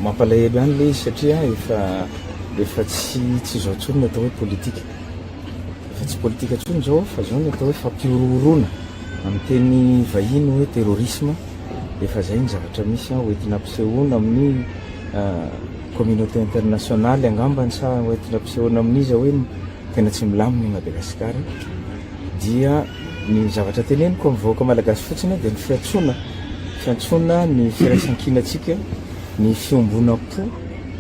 Mampalahelo ihany ilay izy satria efa efa tsy tsy izao intsony ny atao hoe politika. Efa tsy politika intsony izao fa izao ny atao hoe fampihorohoroana amin'ny teny vahiny hoe terrorisme. Efa izay ny zavatra misy hoentina ampisehoana amin'ny communauté internationale angambany sa hoentina ampisehoana amin'iza hoe tena tsy milamina i Madagasikara. Dia ny zavatra teneniko amin'ny vahoaka malagasy fotsiny dia ny fiantsoana, fiantsoana ny firaisankinantsika, ny fiombonam-po,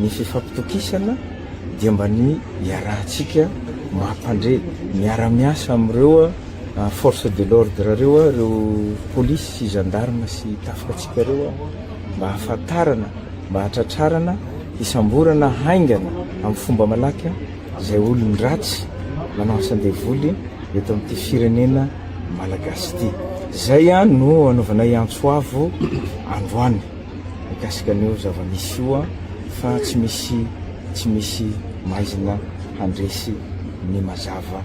ny fifampitokisana dia mba ny iarahantsika mampandre, miara-miasa amin'ireo force de l'ordre ireo, ireo polisy sy gendarme sy tafika antsika ireo mba hahafantarana, mba hahatratrarana, hisamborana haingana amin'ny fomba malaky. Izay olon-dratsy manao asan-devoly eto amin'ity firenena malagasy ity. Izay no anaovanay antso avo androany mikasika an'io zava-misy io fa tsy misy tsy misy maizina handresy ny mazava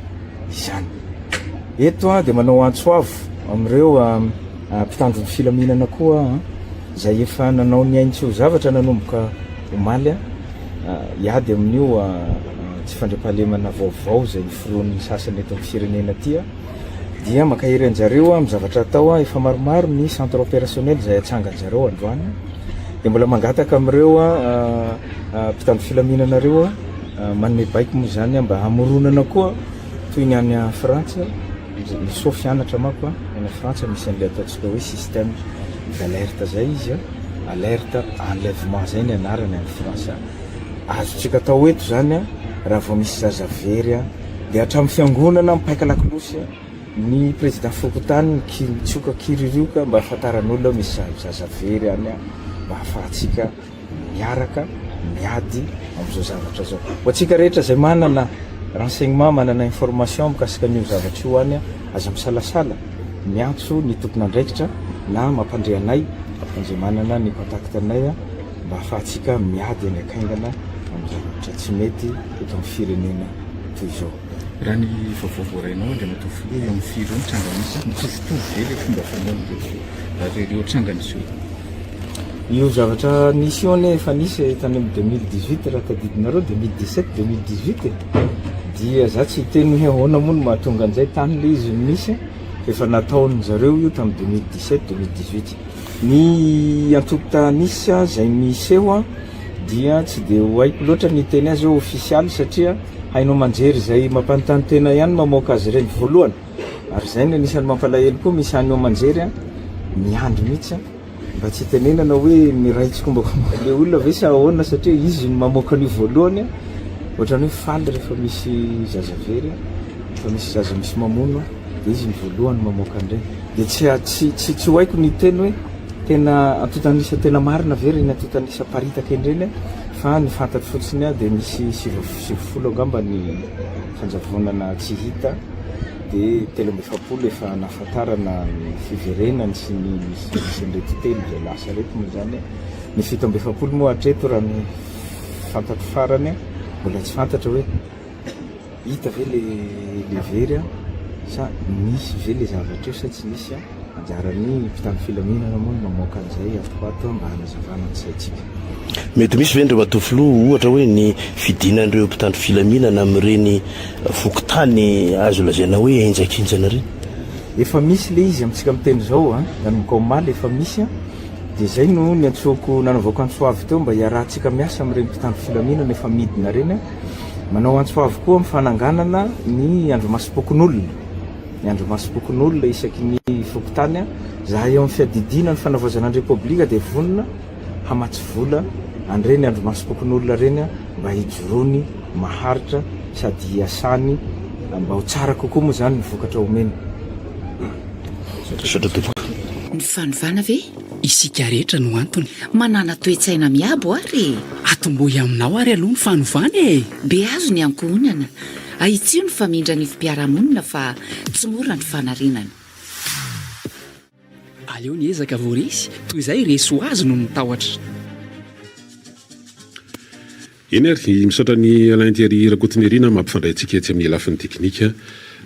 izany. Eto dia manao antso avo amin'ireo mpitandro ny filaminana koa izay efa nanao ny ainy tsy ho zavatra nanomboka omaly. Hiady amin'io tsy fandriampahalemana vaovao izay noforonin'ny sasany eto amin'ny firenena ity dia mankahery an-jareo amin'ny zavatra atao. Efa maromaro ny centre opérationnel izay atsangan-jareo androany. Dia mbola mangataka amin'ireo mpitandro filaminana ireo manome baiko moa izany mba hamoronana koa toy ny any Frantsa. Soa fianatra manko any Frantsa misy an'ilay ataontsika hoe système d'alerte izay izy. Alerte enlèvement zay ny anarany any France. Azontsika atao eto zany raha vao misy zaza very dia hatramin'ny fiangonana mipaika lakolosy ny président fokontany mitsioka kiririoka mba ahafantaran'olona hoe misy zaza very any mba ahafahantsika miaraka miady amin'izao zavatra zao. Ho antsika rehetra izay manana renseignement, manana information mikasika an'io zavatra io any, aza misalasala miantso ny tompon'andraikitra na mampandre anay izay manana ny contact anay mba ahafahantsika miady haingankaingana amin'ny zavatra tsy mety eto amin'ny firenena toy izao. Raha ny vaovao voarainao Andriamatoa Filoha, eo amin'ny firy eo ny tranga misy? Mitovitovy ve ilay fomba fanaon'ireo ireo tranga niseho? Io zavatra nisy io anie efa nisy tany amin'ny 2018 raha tadidinareo, 2017, 2018 e. Dia za tsy hiteny hoe ahoana moa no mahatonga an'izay, tany le izy no nisy, fa efa nataon-dry zareo io tamin'ny 2017, 2018. Ny antontan'isa izay miseho dia tsy dia ho haiko loatra ny hiteny azy hoe ofisialy satria haino aman-jery izay mampanontany tena ihany mamoaka azy ireny voalohany. Ary izay no anisan'ny mampalahelo koa, misy haino aman-jery miandry mihitsy mba tsy hitenenana hoe miray tsikombakomba le olona ve sa ahoana satria izy no mamoaka an'io voalohany, ohatran'ny hoe faly rehefa misy zaza very, rehefa misy zaza misy mamono dia izy no voalohany mamoaka an'ireny. Dia tsy tsy tsy tsy ho haiko ny hiteny hoe tena antontan'isa tena marina ve ireny antontan'isa aparitaka ireny fa ny fantatro fotsiny dia misy 90 angamba ny fanjavonana tsy hita dia 43 efa nahafantarana ny fiverenany sy ny misy misy an'ireto telo izay lasa ireto moa izany. Ny 47 moa hatreto raha ny fantatro farany mbola tsy fantatra hoe hita ve le le very sa nisy ve le zavatra io sa tsy nisy. Anjaran'ny mpitandro filaminana moa ny mamoaka an'izay ato ho ato mba hanazavana ny saintsika. Mety misy ve Andriamatoa Filoha ohatra hoe ny fidinan'ireo mpitandro filaminana amin'ireny fokontany azo lazaina hoe henjakenjana ireny? Efa misy le izy amintsika miteny izao an, nanomboka omaly efa misy an, dia izay no niantsoako nanaovako antso avo teo mba hiarahantsika miasa amin'ireny mpitandro filaminana efa midina ireny an, manao antso avo koa amin'ny fananganana ny andrimasom-pokonolona. Ny andrimasom-pokonolona isaky ny fokontany, izahay eo amin'ny fiadidiana ny fanavaozana ny Repoblika dia vonona hamatsy vola an'ireny andrimasom-pokonolona ireny mba hijoroany maharitra sady hiasany mba ho tsara kokoa moa izany ny vokatra omeny. Misaotra tompoko. Ny fanovana ve? Isika rehetra no antony. Manàna toe-tsaina miabo ary e! Atombohy aminao ary aloha ny fanovana e! Beazo ny ankohonana. Ahitsio ny famindra anivom-piarahamonina fa tsy mora ny fanarenana. Aleo ny ezaka vao resy toy izay resy ho azy noho ny tahotra. Eny ary, misaotra an'i Alain Thierry Rakotonirina mampifandray antsika etsy amin'ny lafiny teknika.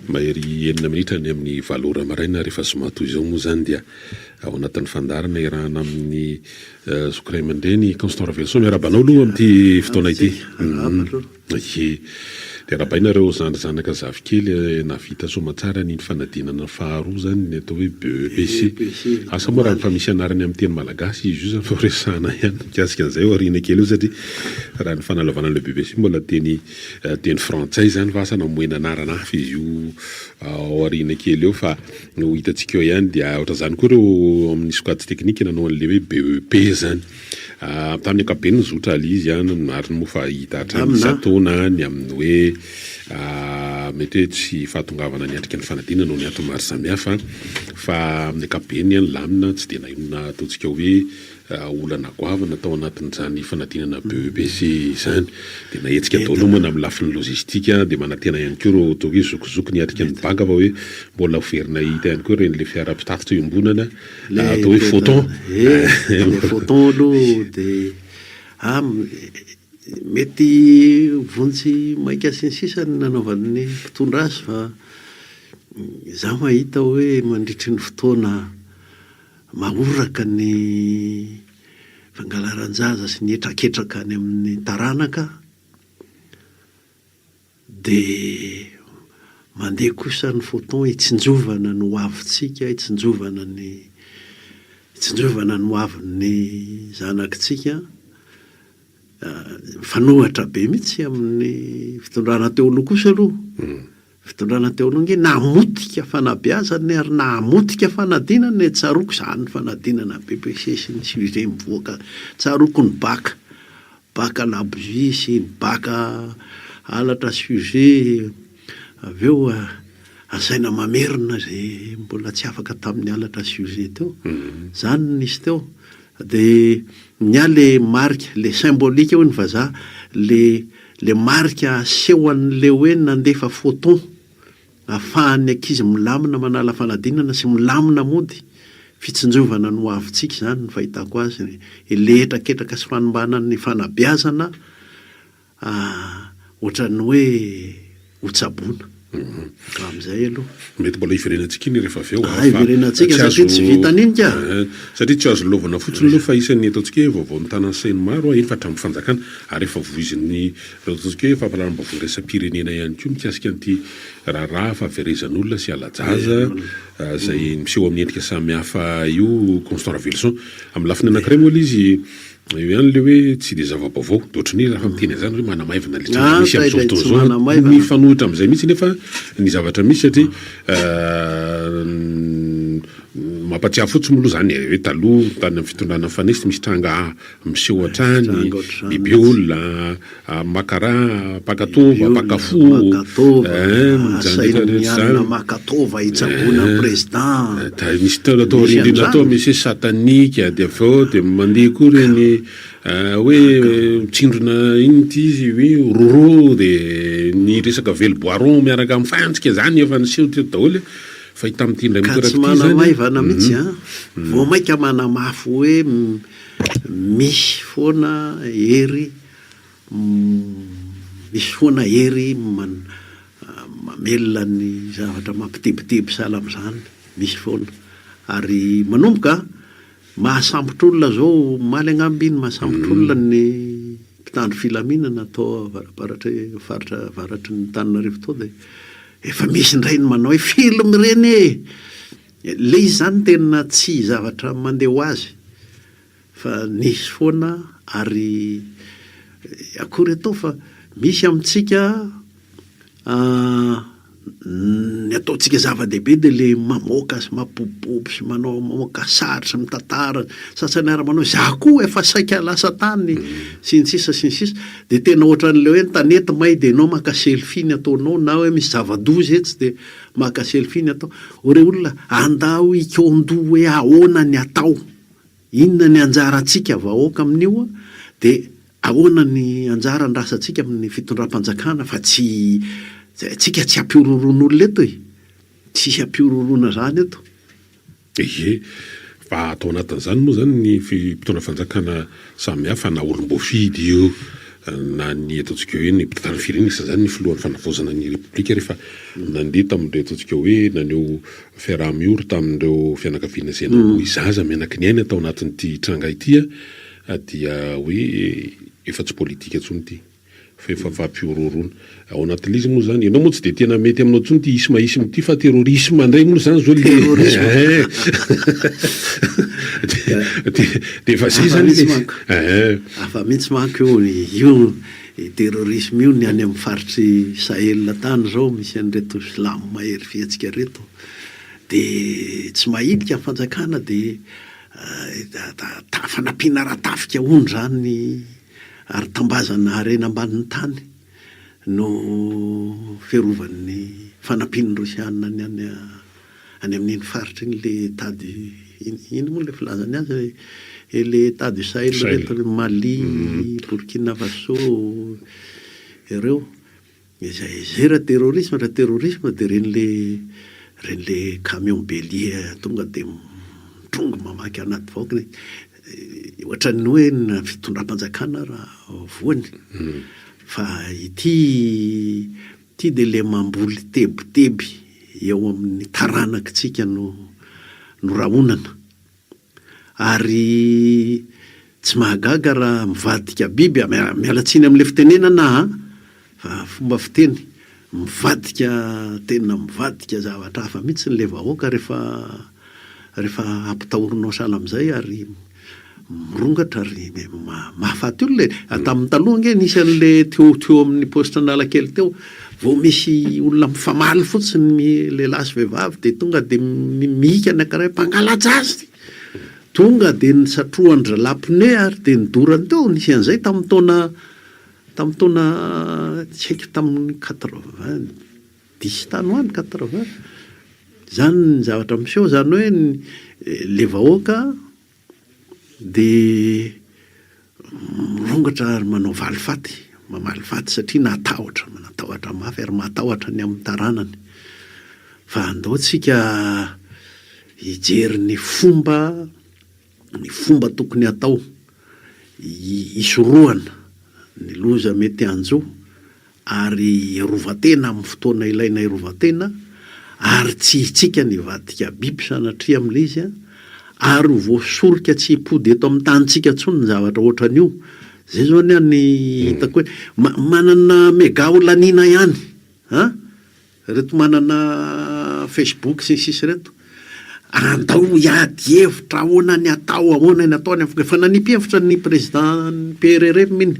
Mahery enina minitra ny amin'ny valo ora maraina rehefa zoma toy izao moa izany dia ao anatin'ny fandaharana iarahana amin'ny zoky ray aman-dreny Constant Raveloson. Miarahaba anao aloha amin'ity fotoana ity. Ie. Dia arahabaina ireo zandry zanaka zafikely nahavita soamatsara an'iny fanadinana faharoa izany ny atao hoe BEPC. Asa moa raha efa misy anarany amin'ny teny malagasy izy io izany fa ho resahana ihany mikasika an'izay aoriana kely eo satria raha ny fanalavana an'ilay BEPC mbola teny teny frantsay izany fa asa na omena anarana hafa izy io ao aoriana kely eo fa ho hitantsika eo ihany. Dia ohatran'izany koa ireo amin'ny sokajy teknika nanao an'ilay hoe BEP izany. Tamin'ny ankapobeny ny zotra ilay izy an, ary moa fa hita hatrany isan-taona ny amin'ny hoe mety hoe tsy fahatongavana niatrika ny fanadinana noho ny antony maro samihafa fa amin'ny ankapobeny nilamina tsy dia nahenoana ataontsika hoe olana goavana tao anatin'izany fanadinana BEPC izany. Dia nahetsika daholo moa na amin'ny lafiny lojistika dia manantena ihany koa ireo atao hoe zokizoky niatrika ny banga fa hoe mbola ho verina hita ihany koa ireny ilay fiara mpitatitra iombonana Atao hoe photon. Eh, le photon aloha de ah mety vonjy maika sy ny sisa ny nanaovan'ny mpitondra azy fa za mahita hoe mandritry ny fotoana mahoraka ny fangalaran-jaza sy ny hetraketraka any amin'ny taranaka Dia mandeha kosa ny photon hitsinjovana ny ho avintsika, hitsinjovana ny hitsinjovana ny ho avin'ny zanakitsika. Mifanohitra be mihitsy amin'ny fitondrana teo aloha kosa aloha. Fitondrana teo aloha ange namotika fanabeazana ary namotika fanadinana e, tsaroako izany fanadinana BEPC sy ny sujet mivoaka, tsaroako ny bac. Baka labozia sy ny baka halatra sujet avy eo asaina mamerina izay mbola tsy afaka tamin'ny halatra sujet teo. Izany no nisy teo. Dia ny ahy le marika, le symbolique hoy ny vazaha, le le marika aseho an'le hoe nandefa photon Ahafahan'ny ankizy milamina manala fanadinana sy milamina mody, fitsinjovana ny ho avintsika izany ny fahitako azy, ilay hetraketraka sy fanimbana ny fanabeazana ohatran'ny hoe ho tsaboina amin'izay aloha. Mety mbola hiverenantsika iny rehefa avy eo an! Hiverenantsika satria tsy vitan'iny ka! Satria tsy azo lalaovana fotsiny aloha fa isan'ny ataontsika hoe vaovao mitana ny sain'ny maro eny fa hatramin'ny fanjakana ary efa voizin'ny Raha ataontsika hoe fampahalalam-baovao iraisam-pirenena ihany koa mikasika an'ity raharaha fahaverezan'olona sy hala-jaza izay miseho amin'ny endrika samihafa io Constant Raveloson. Amin'ny lafiny anankiray moa ilay izy eo ihany ilay hoe tsy dia zava-baovao. Dia ohatran'ny hoe rehefa miteny an'izany hoe manamaivana ilay tranga misy amin'izao fotoana izao. Mifanohitra amin'izay mihitsy nefa ny zavatra misy satria mampatsiahy fotsiny moa aloha izany e, hoe taloha tany amin'ny fitondrana nifanesy misy tranga Miseho hatrany, biby olona, maka ra, mpaka taova, mpaka fo, eh, izany rehetra rehetra izany. maka taova hitsaboana ny président. Da nisy taona tao aoriandriana tao misy hoe satanika, dia avy eo dia mandeha koa ireny hoe mitsindrona inona ity izy hoe roro, dia ny resaka vely bois rond miaraka amin'ny fantsika izany efa niseho teto daholo. Fa tamin'ity indray Ka tsy mitoraka ity izany. manamaivana mihitsy an, vao mainka manamafy hoe Misy foana hery misy foana hery mamelona ny zavatra mampitebiteby sahala amin'izany, misy foana. Ary manomboka an, mahasambotra olona izao, omaly angamba iny, mahasambotra olona ny mpitandro filaminana tao avarabaratry faritra avaratry ny Antananarivo tao dia efa misy indray ny manao hoe film ireny e! Ilay izy izany tena tsy zavatra mandeha ho azy fa nisy foana ary akory atao fa misy amintsika ny ataontsika zava-dehibe dia ilay mamoaka sy mampibobobo sy manao mamoaka sary sy mitantara, sasany ary manao hoe za koa efa saika lasa tany sy ny sisa sy ny sisa dia tena ohatran'ilay hoe ny tanety may dia ianao maka selfie ny ataonao na hoe misy zava-doza etsy dia Maka selfie ny atao. O re olona, andao hikaon-doha hoe ahoana ny atao? Inona ny anjarantsika vahoaka amin'io? Dia ahoana ny anjara andrasantsika amin'ny fitondram-panjakana fa tsy tsika tsy hampihorohoroan'olona eto e! Tsisy hampihorohoroana zany eto. Ie, fa ato anatin'izany moa izany ny mpitondra fanjakana samihafa na olom-boafidy io. na ny ataontsika hoe ny mpitantara ny firenena, isan'izany ny filohan'ny fanavaozana ny Repoblika rehefa nandeha tamin'ireo ataontsika hoe naneho fiaraha-miory tamin'ireo fianakaviana izay namoy zaza mianaky ny aina tao anatin'ity tranga ity dia hoe efa tsy politika intsony ity. Fa efa fampihorohoroana. Ao anatin'ilay izy moa izany, ianao moa tsy dia tena mety aminao intsony ity isme isme ity fa terrorisme indray moa izany izao le Terrorisme. eh. Dia dia efa izay Hafa izany mihitsy ilay izy. manko. Eh. Hafa mihitsy manko io, io terrorisme io ny any amin'ny faritr'i Sahel tany izao misy an'ireto silamo mahery fihetsika ireto. Dia tsy mahilika ny fanjakana dia fanampiana ara-tafika hono izany Ary tambazana harena ambanin'ny tany no fiarovan'ny fanampian'ny Rosiana ny any any amin'iny faritra iny le Etat du ino moa le filazany azy e le Etat du Sahel Sahel. reto ry Mali, Burkina Faso ireo. Izay izay raha terrorisme, raha terrorisme dia ireny le ireny le camion bélier tonga dia mitrongy mamaky anaty vahoaka ireny. Ohatran'ny hoe na fitondram-panjakana raha voany. Fa ity ity dia le mamboly tebiteby eo amin'ny taranakitsika no no rahonana. Ary tsy mahagaga raha mivadika biby, miala tsiny amin'ilay fitenenana an, fa fomba fiteny, mivadika tena mivadika zavatra hafa mihitsy ilay vahoaka rehefa rehefa ampitahorinao sahala amin'izay ary mirongatra ary mahafaty olona e! Tamin'ny taloha ange nisy an'ilay teo teo amin'ny paositra Analakely teo, vao misy olona mifamaly fotsiny lehilahy sy vehivavy dia tonga dia mihika ny anankiray mpangala-jaza! Tonga dia nisatrohan-dry zalahy pneu ary dia nidorany teo, nisy an'izay tamin'ny taona tamin'ny taona tsy haiko tamin'ny quatre-vingt dix tany ho any, quatre-vingt, izany ny zavatra miseho, izany hoe ilay vahoaka Dia mirongatra ary manao valifaty, mamaly faty satria natahotra, natahotra mafy ary mahatahotra ny amin'ny taranany. Fa andao tsika hijery ny fomba, ny fomba tokony hatao hisorohana ny loza mety hanjo ary hiarovan-tena amin'ny fotoana ilaina hiarovan-tena, ary tsy hitsika ny hivadika biby sanatria amin'ilay izy, ary ho voasorika tsy hipody eto amin'ny tanintsika intsony ny zavatra ohatran'io. Izay izao anie ny hitako hoe manana mega ho laniana ihany an! Ireto manana facebook sy ny sisa ireto, andao hiady hevitra ahoana ny atao, ahoana ny atao, efa nanipy hevitra ny président ny PRRM iny.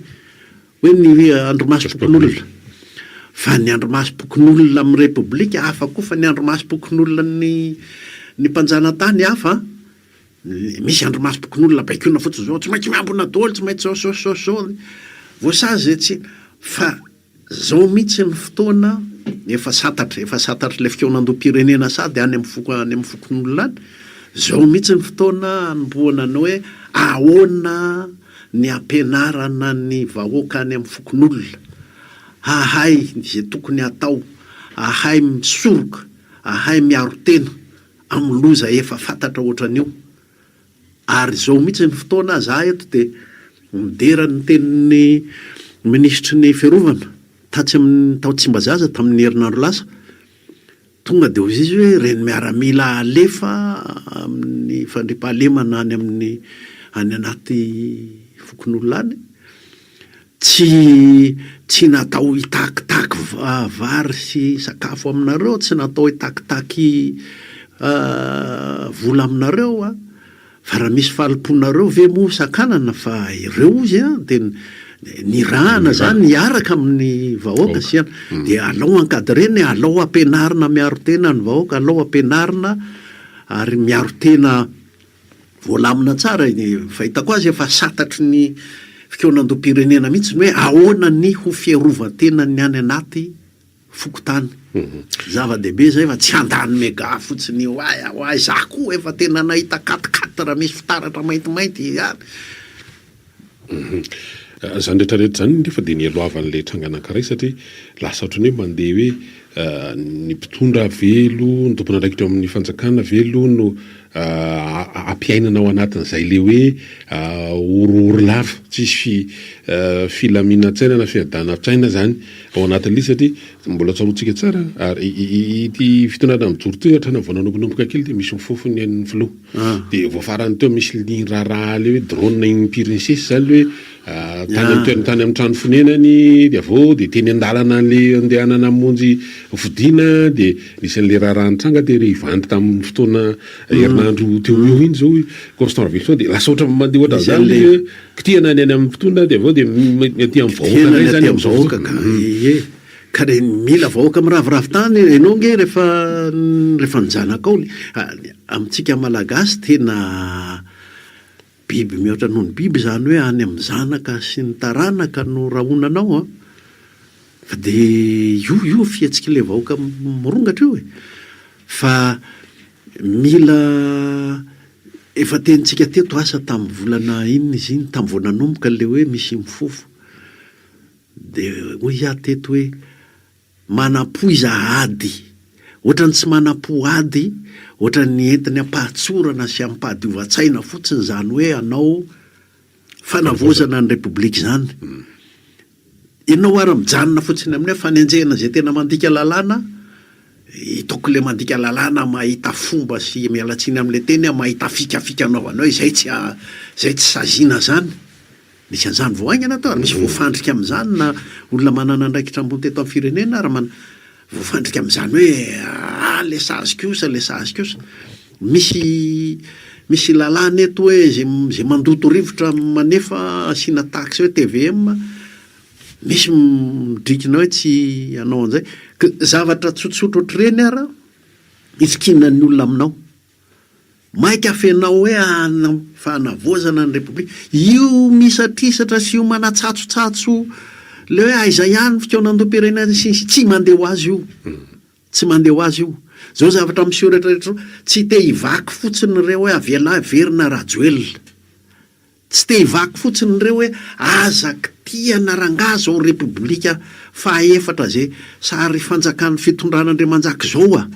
Hoe ny andrimasom-pokonolona. Fa ny andrimasom-pokonolona amin'ny Repoblika hafa koa fa ny andrimasom-pokonolona ny ny mpanjanatany hafa an! Misy andrimasom-pokonolona baikoina fotsiny zao, tsy maintsy miambina daholo, tsy maintsy zao zao zao zao. Voasazy izay tsy fa zao mihitsy ny fotoana efa santatra, efa santatr'ilay fikaonandoham-pirenena sady any amin'ny foko any amin'ny fokonolona any. Zao mihitsy ny fotoana hanombohana ny hoe ahoana ny hampianarana ny vahoaka any amin'ny fokonolona hahay izay tokony hatao, hahay misoroka, hahay miaro tena amin'ny loza efa fantatra ohatran'io. Ary izao mihitsy ny fotoana, za eto dia midera ny tenin'ny minisitry ny fiarovana tatsy amin'ny tao Tsimbazaza tamin'ny herinandro lasa, Tonga dia hoy izy hoe ireny miaramila alefa amin'ny fandriampahalemana any amin'ny any anaty fokonolona any tsy tsy natao hitakitaky vary sy sakafo aminareo, tsy natao hitakitaky vola aminareo an! Fa raha misy falimponareo ve moa sakanana fa ireo ozy an dia nirahana zany hiaraka amin'ny vahoaka sy an dia alao encadrer-na e, alao ampianarina miaro tena ny vahoaka, alao ampianarina ary miaro tena voalamina tsara e, ny fahitako azy efa santatry ny fikaonandoham-pirenena mihitsy ny hoe ahoana ny ho fiarovan-tenan'ny any anaty fokontany. Zava-dehibe izay fa tsy handany mega fotsiny oay oay, za koa efa tena nahita quatre quatre misy fitaratra maintimainty ihany. Izany rehetra rehetra izany nefa dia nialohavan'ilay tranga anankiray satria lasa ohatran'ny hoe mandeha hoe ny mpitondra ve aloha, ny tompon'andraikitra eo amin'ny fanjakana ve aloha no. Ampiainana ao anatin'izay le hoe horohoro lava, tsisy filaminan-tsaina na fiadanan-tsaina zany ao anatin'ilay izy satria mbola tsaroantsika tsara ary ity fitondrana mijoro ity hatrany vao nanombonomboka kely dia misy mifofo ny ain'ny filoha. Dia vao farany teo misy ny raharaha le hoe drone iny princesse zany le hoe tany amin'ny toerana tany amin'ny trano fonenany dia avy eo dia teny an-dalana le andehanana hamonjy fodiana dia nisy an'le raharaha nitranga tery Ivandry tamin'ny fotoana herinandro teo ho eo iny zao i Constant Raveloson dia lasa ohatra mandeha ohatran'izany le izy hoe kitihana ny any amin'ny mpitondra dia avy eo dia ny aty amin'ny vahoaka Kitihana indray ny aty zany amin'ny amin'izao vahoaka fotoana. ka, ie. Ka re mila vahoaka miraviravy tany ianao ange rehefa rehefa ny zanakao, amintsika malagasy tena Biby mihoatra noho ny biby izany hoe any amin'ny zanaka sy ny taranaka no rahonanao an! Fa dia io io fihetsik'ilay vahoaka mirongatra io e! Fa mila efa tenintsika teto asa tamin'ny volana inona izy iny, tamin'ny vao nanomboka ilay hoe misy mifofo. Dia hoy aho teto hoe Manampoiza ady. Ohatran'ny tsy manampo ady, ohatran'ny entiny am-pahatsorana sy amim-pahadiovan-tsaina fotsiny izany hoe hanao fanavaozana ny Repoblika izany. Ianao ary mijanona fotsiny amin'ny hoe fanenjehana izay tena mandika lalàna, hitako ilay mandika lalàna mahita fomba sy miala tsiny amin'ilay teny aho, mahita fikafika anaovana hoe izay tsy izay tsy saziana izany. Misy an'izany vao haingana teo ary misy voafandrika amin'izany na olona manana andraikitra ambony teto amin'ny firenena ary mana voafandrika amin'izany hoe ah le sazy kosa le sazy kosa. Misy misy lalàna eto hoe ze ze mandoto rivotra manefa asiana taxe hoe tvm, misy midrikina hoe tsy hanao an'izay. Ka zavatra tsotsotra ohatr'ireny ara itsikinan'ny olona aminao. Maika fenao hoe hanao fanavaozana ny Repoblika. Io misatrisatra sy io manatsatsotsato le hoe aiza ihany ny fikaonandoham-pirenena sy ny sisa, tsy mandeha ho azy io. Tsy mandeha ho azy io. Zao zavatra miseho rehetra rehetra zao, tsy te hivaky fotsiny ireo hoe avela hiverina Rajoelina. Tsy te hivaky fotsiny ireo hoe aza kitihana rangaha zao repoblika faha efatra ze sary fanjakan'ny fitondrana Andriamanjaka izao a!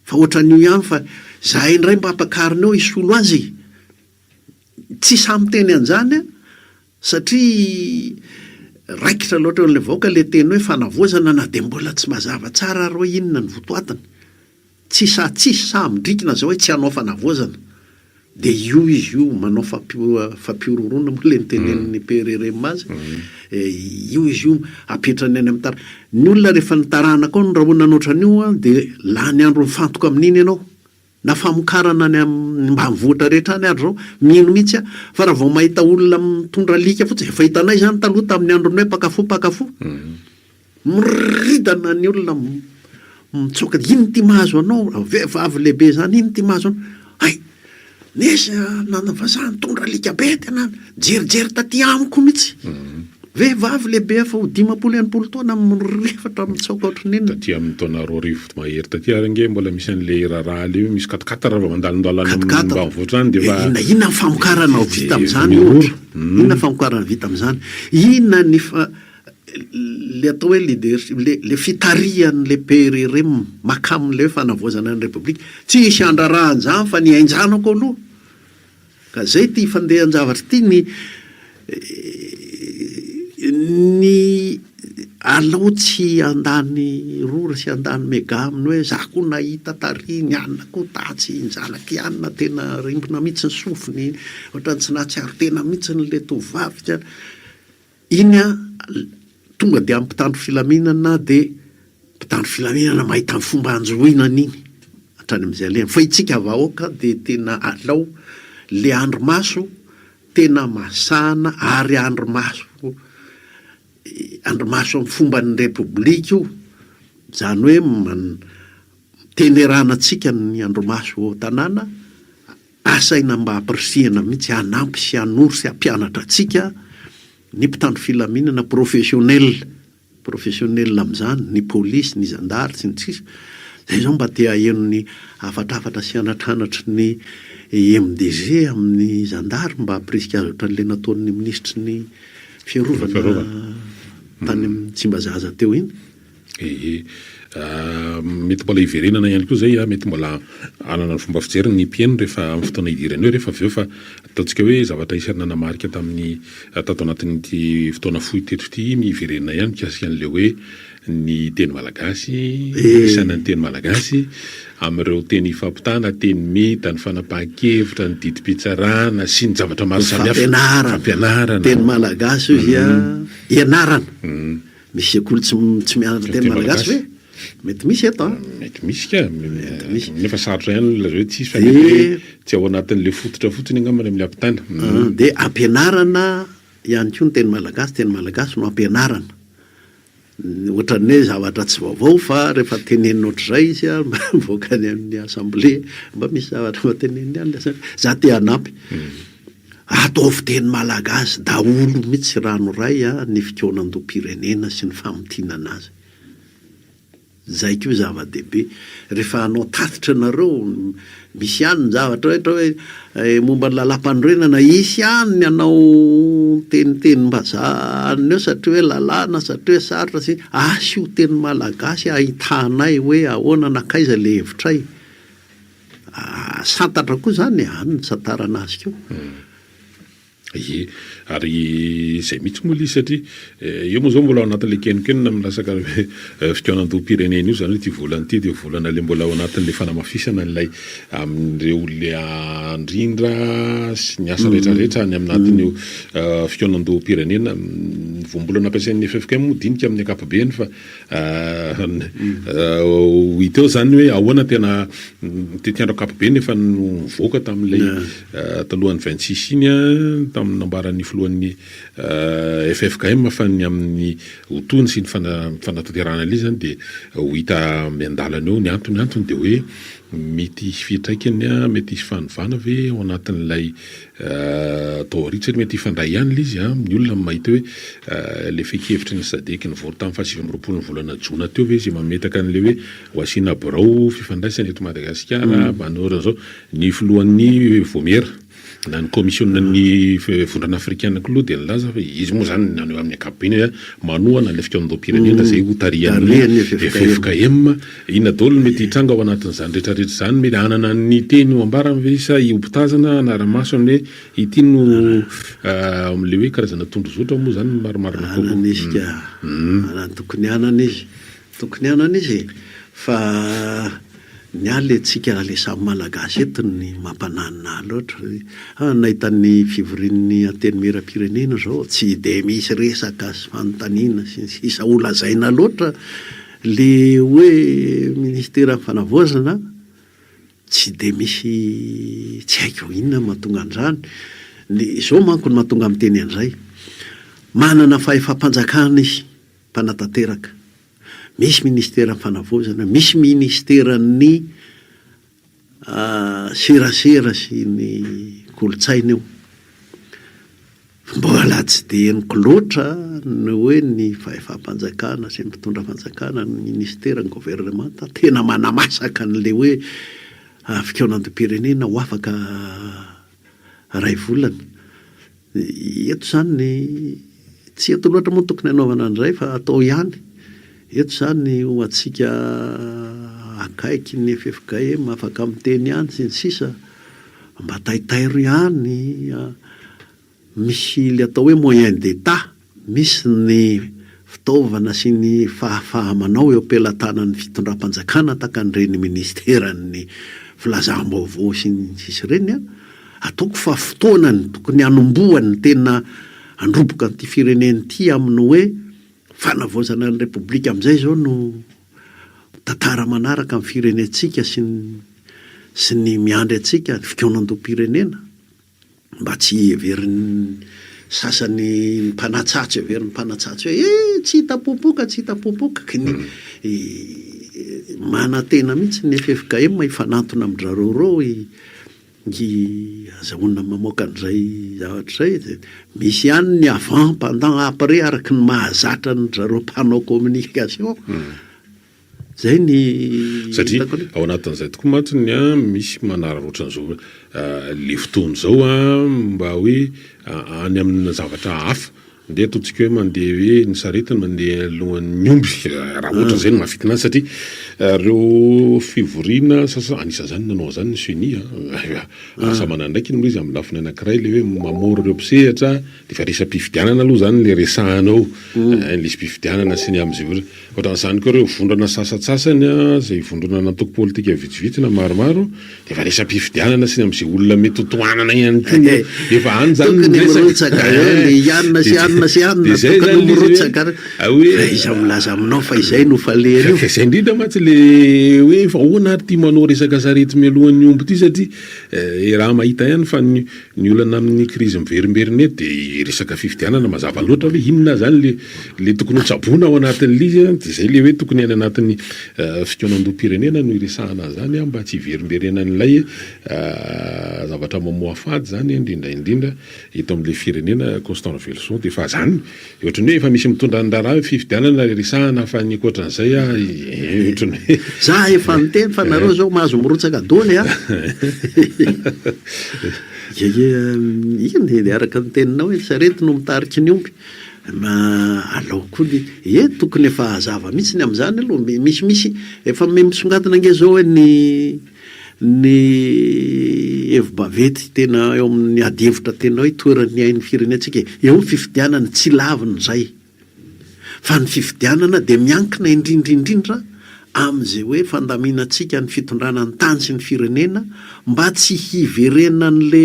Fa ohatran'io ihany fa zahay indray mba ampakarina eo hisolo azy e! Tsy sahy miteny an'izany aho satria raikitra loatra eo amin'ilay vahoaka ilay teny hoe fanavaozana na dia mbola tsy mazava tsara ary hoe inona ny votoatiny. Tsy sahy tsisy sahy midrikina zao hoe tsy hanao fanavaozana. Dia io izy io manao fampihorohoroana moa ilay notenenin'ny PRRM azy. Io izy io apetrany any amin'ny tara. Ny olona rehefa ny taranaka ao no rahonana ohatran'io an, dia lany andro mifantoka amin'iny ianao. Na famokarana any amin'ny ambanivohitra rehetra any ary zao, mino mihitsy aho fa raha vao mahita olona mitondra alika fotsiny, efa hitanay izany taloha tamin'ny andron'ny hoe mpakafo mpakafo. Miridana ny olona mitsoaka, inona ity mahazo anao, vehivavy lehibe izany, inona ity mahazo anao, hay! Nisy nana vazaha nitondra alika be tena nijerijery taty amiko mihitsy, vehivavy lehibe efa ho 50 60 taona mirefatra mitsoaka ohatran'ny inona. Taty amin'ny taona 2000 mahery taty ary ange mbola misy an'ilay raharaha ilay hoe misy quat-quatre raha vao mandalondalo any amin'ny ambanivohitra any dia efa Inona inona ny famokarana vita amin'izany ohatra? Inona ny famokarana vita amin'izany? Inona ny fa Le atao hoe leadership, le le fitarihan'le PRRM mankamin'le hoe fanavaozana ny Repoblika, tsy hisy handraharaha an'izany fa ny ain-janako aloha. Ka zay ity fandehan-javatra ity ny ny alao tsy handany rora sy handany mega amin'ny hoe za koa nahita tary, ny anona koa tatsy, ny zanak'i anona tena rimbina mihitsy ny sofiny, ohatran'ny tsy nahatsiaro tena mihitsy le tovovavy ka. Iny an, tonga dia amin'ny mpitandro filaminana dia mpitandro filaminana mahita ny fomba hanjohiana an'iny hatrany amin'izay alehany. Fa itsika vahoaka dia tena alao le andrimaso tena masahana ary andrimaso andrimaso amin'ny fomban'ny repoblika io, izany hoe man- tenerana antsika ny andrimaso ao an-tanàna, Asaina mba hampirisihana mihitsy hanampy sy hanoro sy hampianatra antsika ny mpitandro filaminana professionnel, professionnel amin'izany, ny polisy, ny zandary sy ny sisa Zay zao mba te haheno ny hafatrafatra sy anatranatry ny MDG amin'ny zandary mba hampirisika azy ohatran'ilay nataon'ny minisitry ny fiarovana tany amin'ny Tsimbazaza teo iny. Ee. Mety mbola hiverenana ihany koa izay, mety mbola hanana ny fomba fijeriny ny mpihaino rehefa amin'ny fotoana hidirany eo rehefa avy eo fa ataontsika hoe zavatra isan'ny nanamarika tamin'ny tato anatin'ity fotoana fohy teto ity ny hiverenana ihany mikasika an'ilay hoe ny teny malagasy, fampiasana ny teny malagasy amin'ireo teny ifampitana, teny mita, ny fanapahan-kevitra, ny didim-pitsarana sy ny zavatra maro samihafa. Fampianarana. Teny malagasy hozy ianarana. Misy sekoly tsy tsy mianatra teny malagasy ve? Mety misy eto an! Mety misy ka, mety misy. Nefa sarotra ihany ny laza hoe tsisy fa mety hoe tsy ao anatin'ilay fototra fotsiny angamba ny amin'ilay ampitaina. Dia ampianarana ihany koa ny teny malagasy, teny malagasy no ampianarana. Ohatran'ny hoe zavatra tsy vaovao fa rehefa tenenina ohatr'izay izy an, mba mivoaka any amin'ny assemblée, mba misy zavatra mba teneniny ihany ilay assemblée. Za te hanampy. Ataovy teny malagasy daholo mitsy ranoray a ny fikaonandoham-pirenena sy ny famintinana azy. Zay koa zava-dehibe. Rehefa hanao tatitra nareo, misy ihany ny zavatra ohatra hoe momba ny lalàmpanorenana, hisy ihany ny hanao tenitenim-bazaha anona eo satria hoe lalàna, satria hoe sarotra sy, asio teny malagasy ahitanay hoe ahoana nankaiza le hevitray. Santatra koa izany e, any ny santarana azy koa. Ie, ary izay mihitsy moa ilay izy satria io moa izao mbola ao anatin'ilay kenonkenona amin'ny resaka fikaonandoham-pirenena io, izany hoe ity volana ity dia volana ilay mbola ao anatin'ilay fanamafisana an'ilay amin'ireo olona handrindra sy ny asa rehetra rehetra any anatin'io fikaonandoham-pirenena. Ny voambolana ampiasain'ny ffkm moa dinika amin'ny ankapobeny fa Ho hita eo izany hoe ahoana tena tetiandro ankapobeny efa nivoaka tamin'ilay talohan'ny 26 iny tamin'ny nambaran'ny filohan'ny ffkm fa ny amin'ny ho tohiny sy ny fanatanterahana an'ilay izy izany dia ho hita miandalana eo ny antony. Antony dia hoe mety hisy fiantraikany, mety hisy fanovana ve ao anatin'ilay Atao aoriana satria mety hifandray ihany ilay izy an, ny olona mahita hoe ilay fehin-kevitry ny Sadec nivory tamin'ny faha 29 ny volana jona teo ve izay mametaka an'ilay hoe ho asiana birao fifandraisana eto Madagasikara manoloana an'izao, ny filohan'ny vaomiera na ny kaomisionan'ny vondrona afrikana koa aloha dia nilaza fa izy moa izany naneho amin'ny ankapobeny hoe manohana ilay fikaonandoham-pirenena izay hotarihan'ny ffkm. Inona daholo no mety hitranga ao anatin'izany rehetra rehetra izany? Mety hanana ny teny ho ambarany ve izy sa hihobitazana hanara-maso amin'ny hoe ity no amin'ilay hoe karazana tondrozotra moa izany no marimarina kokoa? Hanana izy ka. Hanana, tokony hanana izy. Tokony hanana izy e. Fa ny ahy le tsika le samy malagasy eto ny mampananina ahy loatra. Ah, nahita ny fivorian'ny antenimierampirenena izao, tsy dia misy resaka sy fanontaniana sy ny sisa ho lazaina loatra. Le hoe ministeran'ny fanavaozana tsy de misy tsy haiko inona no mahatonga an'izany, ny izao manko no mahatonga miteny an'izay, manana fahefam-panjakana izy mpanatanteraka, misy ministeran'ny fanavaozana, misy ministeran'ny Serasera sy ny kolontsaina io. Mbola tsy dia henoko loatra ny hoe ny fahefam-panjakana sy ny mpitondra fanjakana, ny ministera, ny governemanta tena manamasaka an'ilay hoe fikaonandoham-pirenena ho afaka iray volana. Eto izany, tsy eto loatra moa no tokony hanaovana an'izay fa atao ihany. Eto izany ho antsika akaiky ny ffkm afaka miteny ihany sy ny sisa, mba taitairo ihany, misy ilay atao hoe moyen d'Etat. Misy ny fitaovana sy ny fahafaha-manao eo am-pelatanan'ny fitondram-panjakana tahaka an'ireny minisiteran'ny filazam-baovao sy ny sisa ireny an! Ataoko fa fotoanany tokony hanombohany tena handroboka an'ity firenena ity amin'ny hoe fanavaozana ny Repoblika amin'izay izao no tantara manaraka amin'ny firenentsika sy ny sy ny miandry antsika, ny fikaonandoham-pirenena. Mba tsy heverin'ny sasany ny mpanatsatso heverin'ny mpanatsatso hoe eh tsy hita popoka tsy hita popoka kny manantena mihitsy ny ffkm hifanantona amin-dry zareo ireo i azahoana mamoaka an'izay zavatra izay dia misy ihany ny avant pendant après araka ny mahazatra an-dry zareo mpanao communication. Zay ny Satria hitako aloha. ao anatin'izay tokoa mantsy ny an misy manararaotra an'izao le fotoana izao an mba hoe any amina zavatra hafa. Ndeha ataontsika hoe mandeha hoe ny sarety no mandeha alohan'ny omby, raha ohatra izay no mahafintina azy satria ireo fivoriana sasa, anisan'izany nanao an'izany ny ceni an, asa manandraikiny moa izy amin'ny lafiny anankiray ilay hoe mamory ireo mpisehatra, dia efa resa-pifidianana aloha izany ilay resahana ao, ny lisi-pifidianana sy ny amin'izay. Ohatran'izany koa ireo vondrona sasantsasany izay vondrona an'antoko politika vitsivitsy na maromaro dia efa resa-pifidianana sy ny amin'izay olona mety ho tohanana ihany koa no efa any izany ny Tokony resaka. mirotsaka eo le i anona sy anona sy Dia anona, izay tokony izany ilay izy hoe mirotsaka ary hoe fa iza milaza aminao fa izay no falehany io. Ka izay indrindra mantsy le hoe fa ahoana ary ity manao resaka sarety mialohan'ny omby ity satria raha mahita ihany fa ny Ny olana amin'ny krizy miverimberina eto dia resaka fifidianana mazava loatra hoe inona zany le le tokony ho tsaboina ao anatin'ilay izy an, dia zay le hoe tokony any anatin'ny fikaonandoham-pirenena no hiresahana an'izany an, mba tsy hiverimberenan'ilay zavatra mamoafady zany indrindra indrindra eto amin'ilay firenena Constant Raveloson dia efa zany Ohatran'ny hoe efa misy mitondra ny raharaha hoe fifidianana resahana fa ny ankoatran'izay a ohatran'ny hoe. Za efa niteny fa nareo zao mahazo mirotsaka doly a! Iny e, araka ny teninao hoe sarety no mitariky ny omby, ma alao koa ny, ie tokony efa hazava mihitsy ny amin'izany aloha, misimisy efa misongadina ange zao hoe ny Ny hevi-baventy tena eo amin'ny adihevitra tena hoe toeran'ny ain'ny firenentsika e. Eo ny fifidianana, tsy lavina izay. Fa ny fifidianana dia miankina indrindra indrindra amin'izay hoe fandaminantsika ny fitondrana ny tany sy ny firenena mba tsy hiverenan'le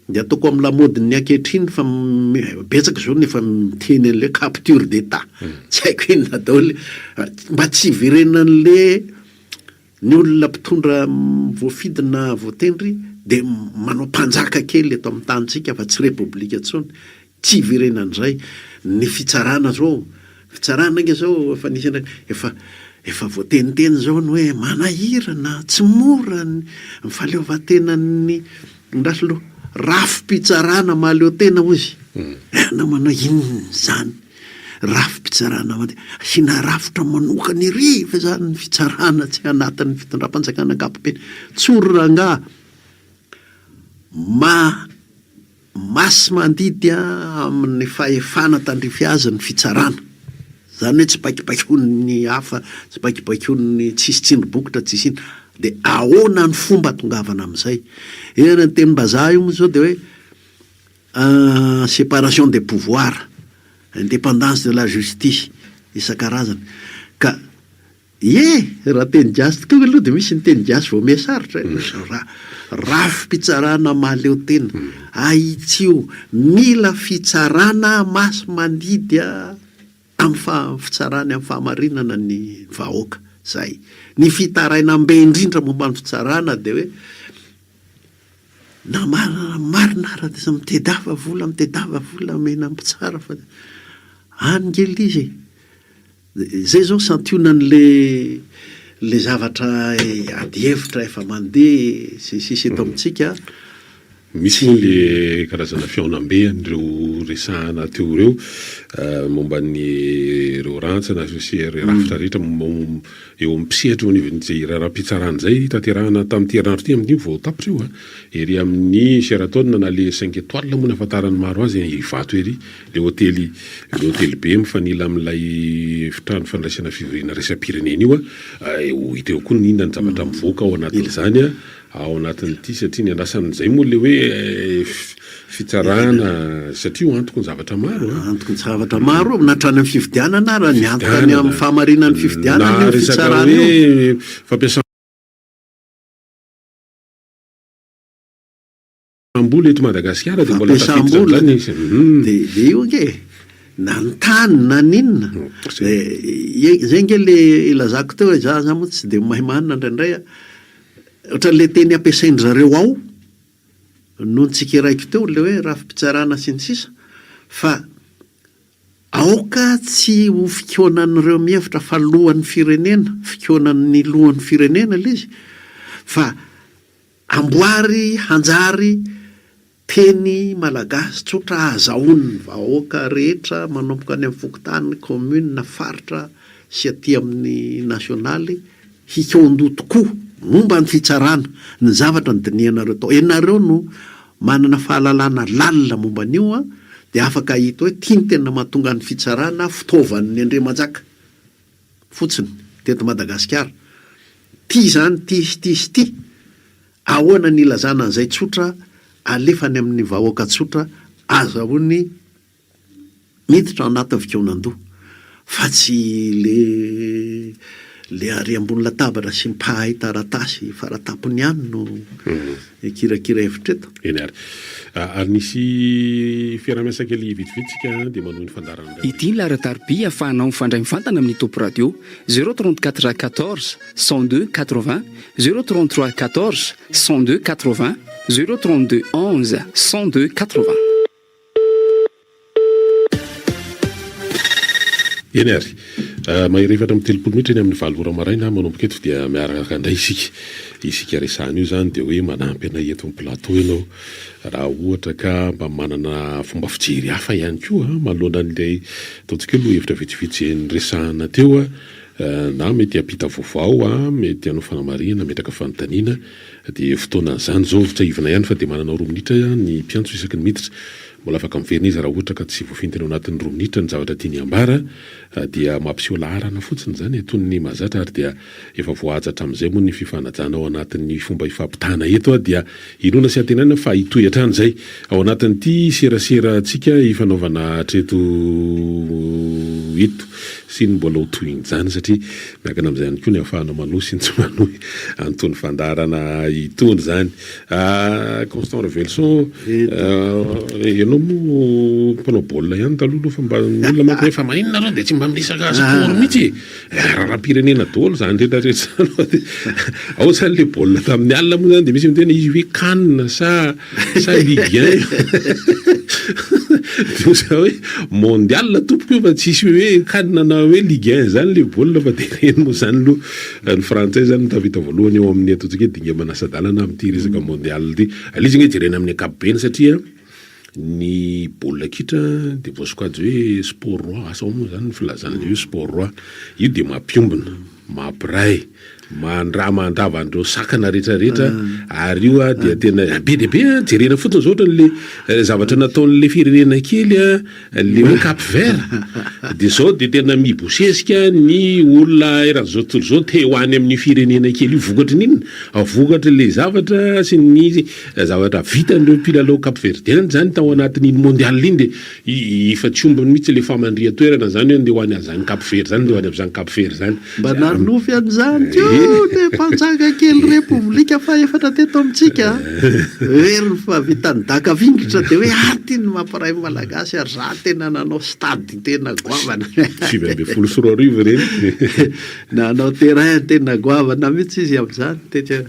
dia ataoko amin'ny lamaodin'ny ankehitriny fa betsaka izao ny efa miteny an'ilay hoe capture d'Etat. Tsy haiko inona daholo. Mba tsy hiverenan'le Ny olona mpitondra voafidy na voatendry dia manao mpanjaka kely eto amin'ny tanintsika fa tsy repoblika intsony. Tsy hiverenan'izay. Ny fitsarana zao, fitsarana ange zao efa nisy indray, efa efa voateniteny zao ny hoe manahirana, tsy mora ny fahaleovantenan'ny andraso aloha, rafi-pitsarana mahaleo tena hozy. Ianao manao inona izany? Rafi-pitsarana mandeha. Asiana rafitra manokana ery ve izany ny fitsarana tsy anatin'ny fitondram-panjakana ankapobeny? Tsory rangaha, ma masi-mandidy amin'ny fahefana tandrify azy ny fitsarana. Izany hoe tsy baikobaikoin'ny hafa, tsy baikobaikoin'ny tsisy tsindry bokotra, tsisy inona. Dia ahoana ny fomba atongavana amin'izay? Eny, ny tenim-bazaha io moa izao dia hoe Séparation des pouvoirs, indépendance de la justice isan-karazany. Ka ie, raha teny gasy tokoa aloha dia misy ny teny gasy vao miha sarotra e. Rafi-pitsarana mahaleo tena, ahitsio, mila fitsarana masi-mandidy amin'ny fitsarany amin'ny fahamarinana ny vahoaka. Zay. Ny fitarainam-be indrindra momba ny fitsarana dia hoe Na marina na marina ara dia samy mitedava vola mitedava vola omena mpitsara fa any nge le izy e! Zay zao santionan'le le zavatra ady hevitra efa mandeha sy ny sisa eto amintsika. Misy moa le karazana fihaonambe an'ireo resahana teo ireo momba ny ireo rantsana sy ireo rafitra rehetra Eo amin'ny mpisehatra eo anivon'izay raharaham-pitsarana izay, tanterahina tamin'ity herinandro ity amin'io vao tapitra io, ery amin'ny Sheraton na le cinq étoiles moa ny ahafantaran'ny maro azy, Ivato ery, le hotely le hotely be mifanila amin'ilay efitrano fandraisana fivoriana iraisam-pirenena io. Ho hita eo koa ny inona ny zavatra mivoaka ao anatin'izany. Ao anatin'ity satria ny andrasana izay moa ilay hoe fitsarana satria io antoky ny zavatra maro an. Antoky ny zavatra maro io, na hatrany amin'ny fifidianana ara, ny antoka ny amin'ny fahamarinan'ny fifidianana io fitsarana io. Na resaka hoe fampiasam-bola eto Madagasikara dia mbola tafiditra amin'izany izy. Dia dia io ange e, na ny tany na ny inona, dia izay ange ilay ilazako teo hoe za za moa tsy dia mahay manina indraindray an. Ohatran'ilay teny ampiasain-dry zareo ao no notsikeraiko teo, ilay hoe rafi-pitsarana sy ny sisa fa aoka tsy ho fikaonan'ireo mihevitra fa lohan'ny firenena, fikaonan'ny lohan'ny firenena ilay izy fa amboary hanjary Teny malagasy tsotra ahazahoan'ny vahoaka rehetra manomboka any amin'ny fokontany, commune, faritra sy aty amin'ny nasionaly hikaondoha tokoa momba ny fitsarana ny zavatra nodinihanareo tao. Ianareo no manana fahalalana lalina momba an'io an! Dia afaka hahita hoe ity no tena mahatonga ny fitsarana fitaovan'ny Andriamanjaka fotsiny teto Madagasikara. Ity izany ity sy ity sy ity. Ahoana ny ilazana an'izay tsotra alefa any amin'ny vahoaka tsotra azahoany miditra ao anatin'ny fikaonandoha fa tsy le le ary ambony latabatra sy mpahay taratasy faratampony ihany no hikirakira hevitra eto. Eny ary. Ary nisy fiaraha-miasa kely vitsivitsy isika dia manohy ny fandaharana indray. Ity ny laharan-tariby ahafahanao mifandray mivantana amin'ny Top Radio, 034 14 102 80, 033 14 102 80, 032 11 102 80. Eny ary. Mahery 34 minitra eny amin'ny valo ora maraina manomboka eto dia miaraka indray isika. Isika resahana io izany dia hoe manampy anay eto amin'ny plateau ianao raha ohatra ka mba manana fomba fijery hafa ihany koa manoloana an'ilay ataontsika hoe lohahevitra vitsivitsy izay niresahana teo na mety hampita vaovao, mety hanao fanamarihana, hametraka fanontaniana dia fotoanan'izany izao. Tsiahivina ihany fa dia manana roa minitra ny mpiantso isaky ny miditra. Mbola afaka miverina izy raha ohatra ka tsy voafintina ao anatin'ny roa minitra ny zavatra tiany hambara dia mampiseho laharana fotsiny izany e, toy ny mahazatra ary dia efa voahaja hatramin'izay moa ny fifanajana ao anatin'ny fomba ifampitana eto dia inoana sy antenaina fa hitohy hatrany izay ao anatin'ity seraserantsika ifanaovana hatreto ito sy ny mbola ho tohin'izany satria miankina amin'izay ihany koa ny ahafahana manohy sy ny tsy manohy an'itony fandaharana itony izany. Constant Raveloson, ianao moa mpanao baolina ihany taloha aloha fa mba ny olona manko hoe fa maninona nareo dia tsy mba miresaka sport mihitsy e? Raharaham-pirenena daholo izany rehetra rehetra izany. Ao izany ilay baolina tamin'ny alina moa izany dia misy miteny izy hoe can sa sa ligue un. Dia ohatran'ny hoe mondial tompoko io fa tsisy hoe can na hoe ligue un izany ilay baolina fa dia ireny moa izany aloha. Ny frantsay izany no tafita voalohany eo amin'ny ataontsika hoe dinga-manasa-dalana amin'ity resaka mondial ity. Ilay izy ange jerena amin'ny ankapobeny satria ny baolina kitra dia voasokajy hoe sport roi, asa ahoana moa izany ny filazana an'ilay hoe sport roi. Io dia mampiombona, mampiray, mandra- mandrava an'ireo sakana rehetrarehetra ary io dia tena be dia be an, jerena fotsiny izao ohatran'ilay zavatra nataon'ilay firenena kely an, Le hoe Cap Vert dia zao dia tena mibosesika ny olona eran'izao tontolo izao te ho any amin'io firenena kely io vokatry ny inona? Vokatry le zavatra sy ny zavatra vitan'ireo mpilalao Cap Verdiens zany tao anatin'iny mondial iny dia efa tsy ombiny mihitsy le famandrihan-toerana zany hoe ndeha ho any an'izany Cap Vert zany ndeha ho any amin'izany Cap Vert zany. Mba nanonofy an'izany koa le mpanjaka kely repoblika fahefatra teto amintsika a! Very ny fahavitan'ny daka vingitra dia hoe ah ty no mampiray ny Malagasy ary za tena nanao stade tena goavana. 2019 ireny. Nanao terrain tena goavana mihitsy izy amin'izany tety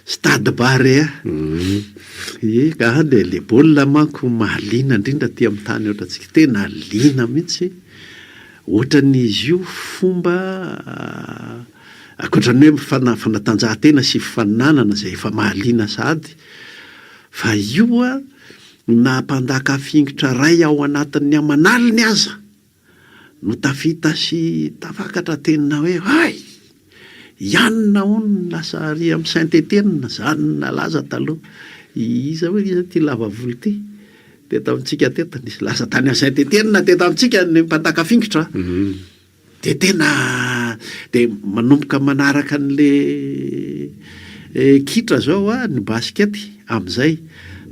stade Barea. Ie ka dia le baolina manko mahaliana indrindra aty amin'ny tany ohatrantsika, tena liana mihitsy. Ohatran'izy io fomba ankoatra ny hoe fanatanjahantena sy fifaninanana izay efa mahaliana sahady fa io na mpandaka fingotra iray ao anatin'ny aman'aliny aza no tafita sy tafakatra tena hoe hay! Ianona hono lasa ary amin'ny Saint Etienne, zany no nalaza taloha. Iza hoy iza ity lava volo ity? Teto amintsika teto, nisy lasa tany amin'ny Saint Etienne teto amintsika ny mpandaka fingotra. Dia tena dia manomboka manaraka an'le kitra zao ny basket amin'izay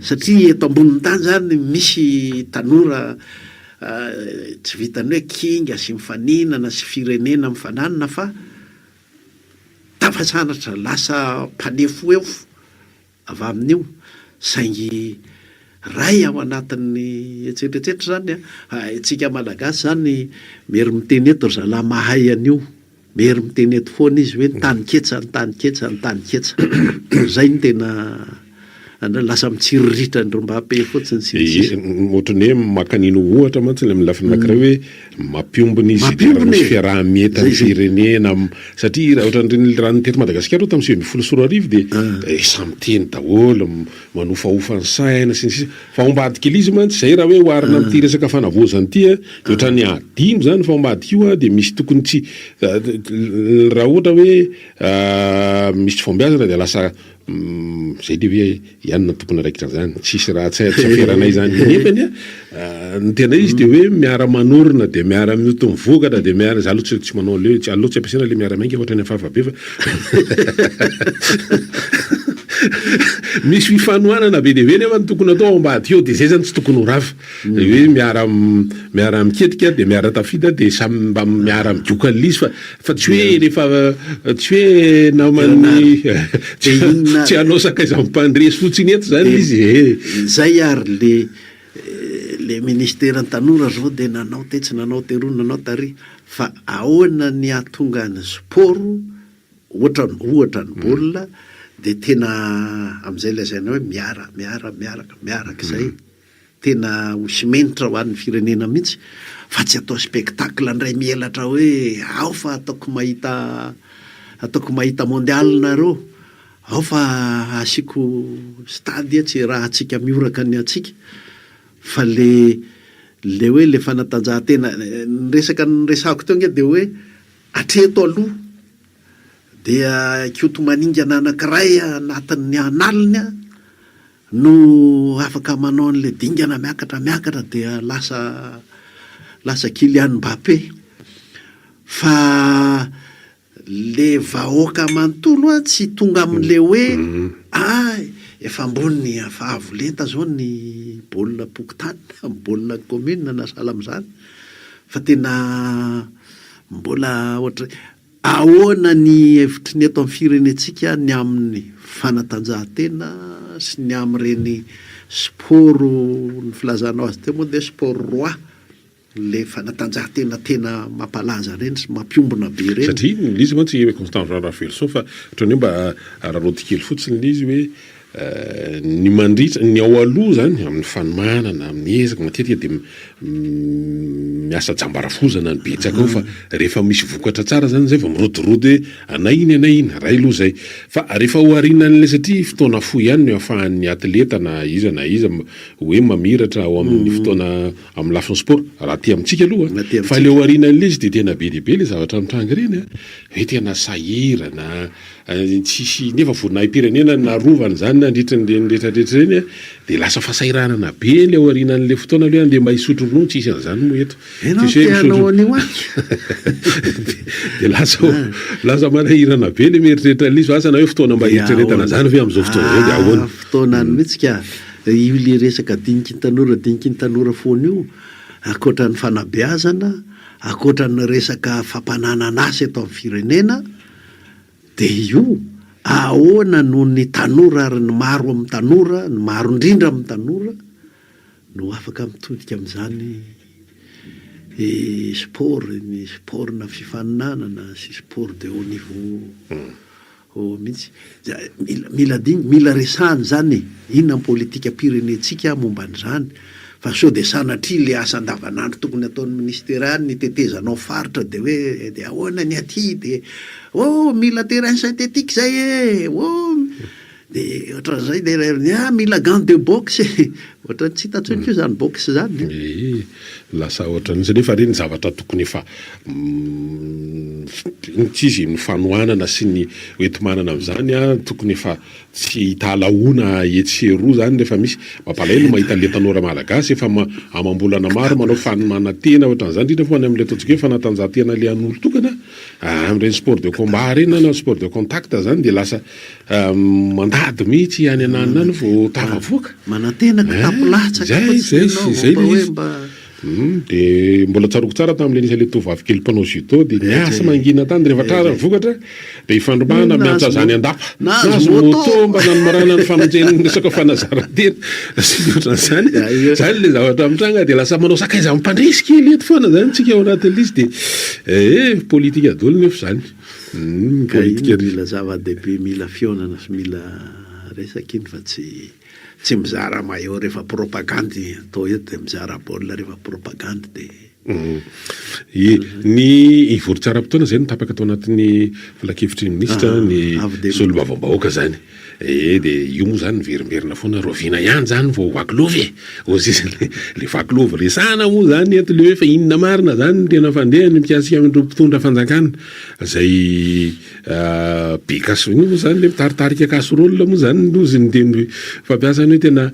satria eto ambonin'ny tany zany misy tanora Tsy vitan'ny hoe kinga sy mifaninana sy firenena mifananina fa tafasandratra lasa mpanefoefo avy amin'io saingy ray ao anatin'ny etsetra etsetra izany an, isika Malagasy izany mery miteny eto ry zalahy mahay an'io. Mery miteny eto foana izy hoe ny tany ketsa, ny tany ketsa, ny tany ketsa. Zay no tena lasa mitsiriritra an-dry Mbappé fotsiny sy ny sisa. Ie, ohatran'ny hoe maka an'iny ho ohatra mantsy ilay amin'ny lafiny anankiray hoe mampiombona izy dia ary misy fiaraha-mientan'ny firenena satria raha ohatran'ireny raha ny teto Madagasikara aloha tamin'ny 2019 dia samy teny daholo, manofahofa ny saina sy ny sisa Fa ao ambadika ilay izy mantsy, izay raha hoe oharina amin'ity resaka fanavaozana ity dia ohatran'ny adino izany fa ao ambadika io dia misy tokony tsy, raha ohatra hoe misy tsy fahombiazana dia lasa. Zay le hoe ihany no tompon'andraikitra an'izany, tsisy raha tsy tsy aferanay zany, nefa anie ny tena izy de hoe miara manorina de miara mioty ny vokatra de miara, za aloha tsy tsy manao an'le hoe aleo tsy ampiasaina le miara miainga ohatran'ny hafahafa be fa misy fifanohanana be dia be nefa ny tokony atao ao ambadika ao de zay zany tsy tokony ho rava. Le hoe miara miara miketrika de miara tafita de samy mba miara migoka an'le izy fa fa tsy hoe rehefa tsy hoe naman'ny tsy hanao sakaiza mpandresy fotsiny eto zany izy e. Zay ary le le ministeran'ny tanora zao de nanao tetsy nanao teroa nanao tary fa ahoana ny hahatonga ny sport ohatra ohatra ny baolina de tena am'zay lazaina hoe miara miara miaraka miaraka zay. Tena ho simenitra ho an'ny firenena mihitsy fa tsy atao spectacle ndray mihelatra hoe ao fa ataoko mahita ataoko mahita mondial nareo, ao fa asiako stade etsy rahantsika mihoraka ny antsika fa le le hoe le fanatanjahantena ny resaka noresahako teo ange de hoe hatreto aloha dia Ikoto maningana anankiray anatin'ny an'aliny an No afaka manao an'ilay dingana miakatra miakatra dia lasa lasa Kylian Mbappé. Fa le vahoaka manontolo an tsy tonga amin'le hoe ah efa ambony efa avo lenta zao ny baolina pokontany na ny baolina commune na sahala amin'izany fa tena mbola ohatry Ahoana ny hevitry ny eto amin'ny firenentsika ny amin'ny fanatanjahantena sy ny amin'ireny sport ny filazanao azy teo moa dia sport roi, ilay fanatanjahantena tena mampalaza ireny sy mampiombona be ireny. Satria ilay izy mantsy Constant Jean Raveloson fa ohatran'ny hoe mba araraoty kely fotsiny ilay izy hoe Ny mandritra, ny ao aloha izany amin'ny fanomanana, amin'ny ezaka matetika dia miasa jamba rafozana ny betsaka ao fa rehefa misy vokatra tsara izany izay vao mirodorodo hoe anay iny anay iny, ray aloha izay. Fa rehefa oharinan'ilay satria fotoana fohy ihany no ahafahan'ny atleta na iza na iza hoe mamiratra ao amin'ny fotoana amin'ny lafiny sport, raha aty amintsika aloha an, fa ilay oharinan'ilay izy dia tena be dia be ilay zavatra mitranga ireny an, hoe tena sahirana, Tsisy nefa voninahi-pirenena narovana izany nandritra an'ireny rehetra rehetra ireny a, dia lasa fahasahiranana be ilay aorianan'ilay fotoana aloha andeha mba hisotro ronono, tsisy an'izany moa eto. Ianao Tsisy hoe te hanao misotro an'io aky. dia lasa lasa manahirana be ilay mieritreritra an'ilay izy fa asa na hoe fotoana mba Dia hieritreretana ahoana? an'izany ve amin'izao fotoana izao dia ahoana? Ah, fotoanany mihitsy ka. Io ilay resaka diniky ny tanora diniky ny tanora foana io, ankoatra ny fanabeazana, ankoatra ny resaka fampananana asa eto amin'ny firenena, Dia io, ahoana no ny tanora ary ny maro amin'ny tanora, ny maro indrindra amin'ny tanora no afaka mitodika amin'izany sport, ny sport-na fifaninanana sy sport de haut niveau mihitsy. Mila mila adino, mila resahana izany e! Inona ny politikam-pirenentsika momba an'izany? Fa sao dia sanatria ilay asa andavanandro tokony ataon'ny minisitera any ny hitetezanao faritra dia hoe dia ahoana ny aty dia oh mila terrain synthétique izay e! oh dia ohatran'izay dia ah mila gants de boxe e! Ohatran'ny tsy hita intsony koa izany boxe izany e! Ee, lasa ohatran'izay nefa re ny zavatra tokony efa inona ity izy ny fanohanana sy ny hoenti-manana amin'izany an, tokony efa Tsy hitalahoana etsy sy eroa zany rehefa misy. Mampalahelo ny mahita an'le tanora malagasy efa amam-bolana maro manao fanomanantena ohatran'izany, indrindra fa any amin'ilay ataontsika hoe fanatanjahantena le an'olon-tokana, amin'ireny sport de combat ireny na sport de contact zany dia lasa mandady mihitsy any ananona any vao tafavoaka. Manantena kitapo latsaka Zay, fotsiny zay, ianao zay vao le mba hoe izy. mba. Humm de mbola tsaroako tsara tamin'ilay nisy an'ilay tovovavy kely mpanao judo dia niasa mangina tany rehefa tratra ny vokatra dia ifandrombahana miantso azy any an-dapa. Nahazo moto mba nanomarana ny famonjena resaka fanazaran-tena sy ny ohatran'izany. Izany ilay zavatra mitranga dia lasa manao sakaiza mpandresy kely eto foana izany tsika ao anatin'ilay izy dia eh politika daholo nefa izany. Humm Ka iny politika. mila zava-dehibe mila fihaonana sy mila resaka iny fa tsy Tsy mizara maillot rehefa propagandy atao eto dia mizara baolina rehefa propagandy dia. Ie, ny hivory tsy ara-potoana izay no tapaka tao anatin'ny filankevitry ny minisitra ny solombavambahoaka izany. Ee dia io moa izany miverimberina foana, rahoviana ihany izany vao vaky lova e? Hozy izy le le vaky lova resahana moa izany eto le hoe fa inona marina izany no tena fandehany mikasika an'ireo mpitondra fanjakana izay be cas- inona moa izany le mitaritarika casserole moa izany no hozy ny teny fampiasany hoe tena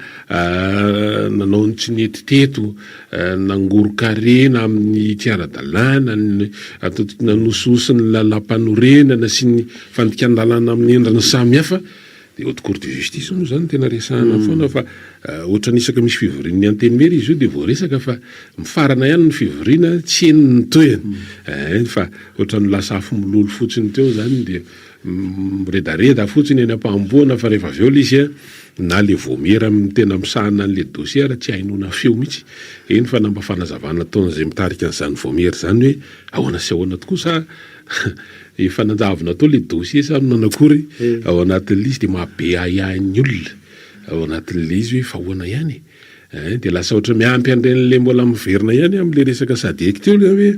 nanao ny tsy nety teto, nangoron-karena amin'ny tsy ara-dalàna, ny ataontsika nanosihosy ny lalàmpanorenana sy ny fandikan-dalàna amin'ny endriny samihafa, dia haute cour de justice moa izany no tena resahana foana fa ohatran'ny isaka misy fivorian'ny antenimiera izy io dia voaresaka fa mifarana ihany ny fivoriana tsy heno ny tohiny eh, fa ohatran'ny lasa afo mololo fotsiny teo izany dia miredareda fotsiny eny am-pahamboana fa rehefa avy eo ilay izy na le vaomiera tena misahana an'le dossier ary tsy hainoana feo mihitsy, eny fa na mba fanazavana ataon'izay mitarika an'izany vaomiera izany hoe ahoana sy ahoana tokoa sa efa nanjavona tao le dossier sa nanakory ao anatin'le izy dia maha be ahiahy ny olona ao anatin'le izy hoe fa ahoana ihany e? Ein dia lasa ohatran'ny miampy an'ireny le mbola miverina ihany amin'le resaka sadec teo le hoe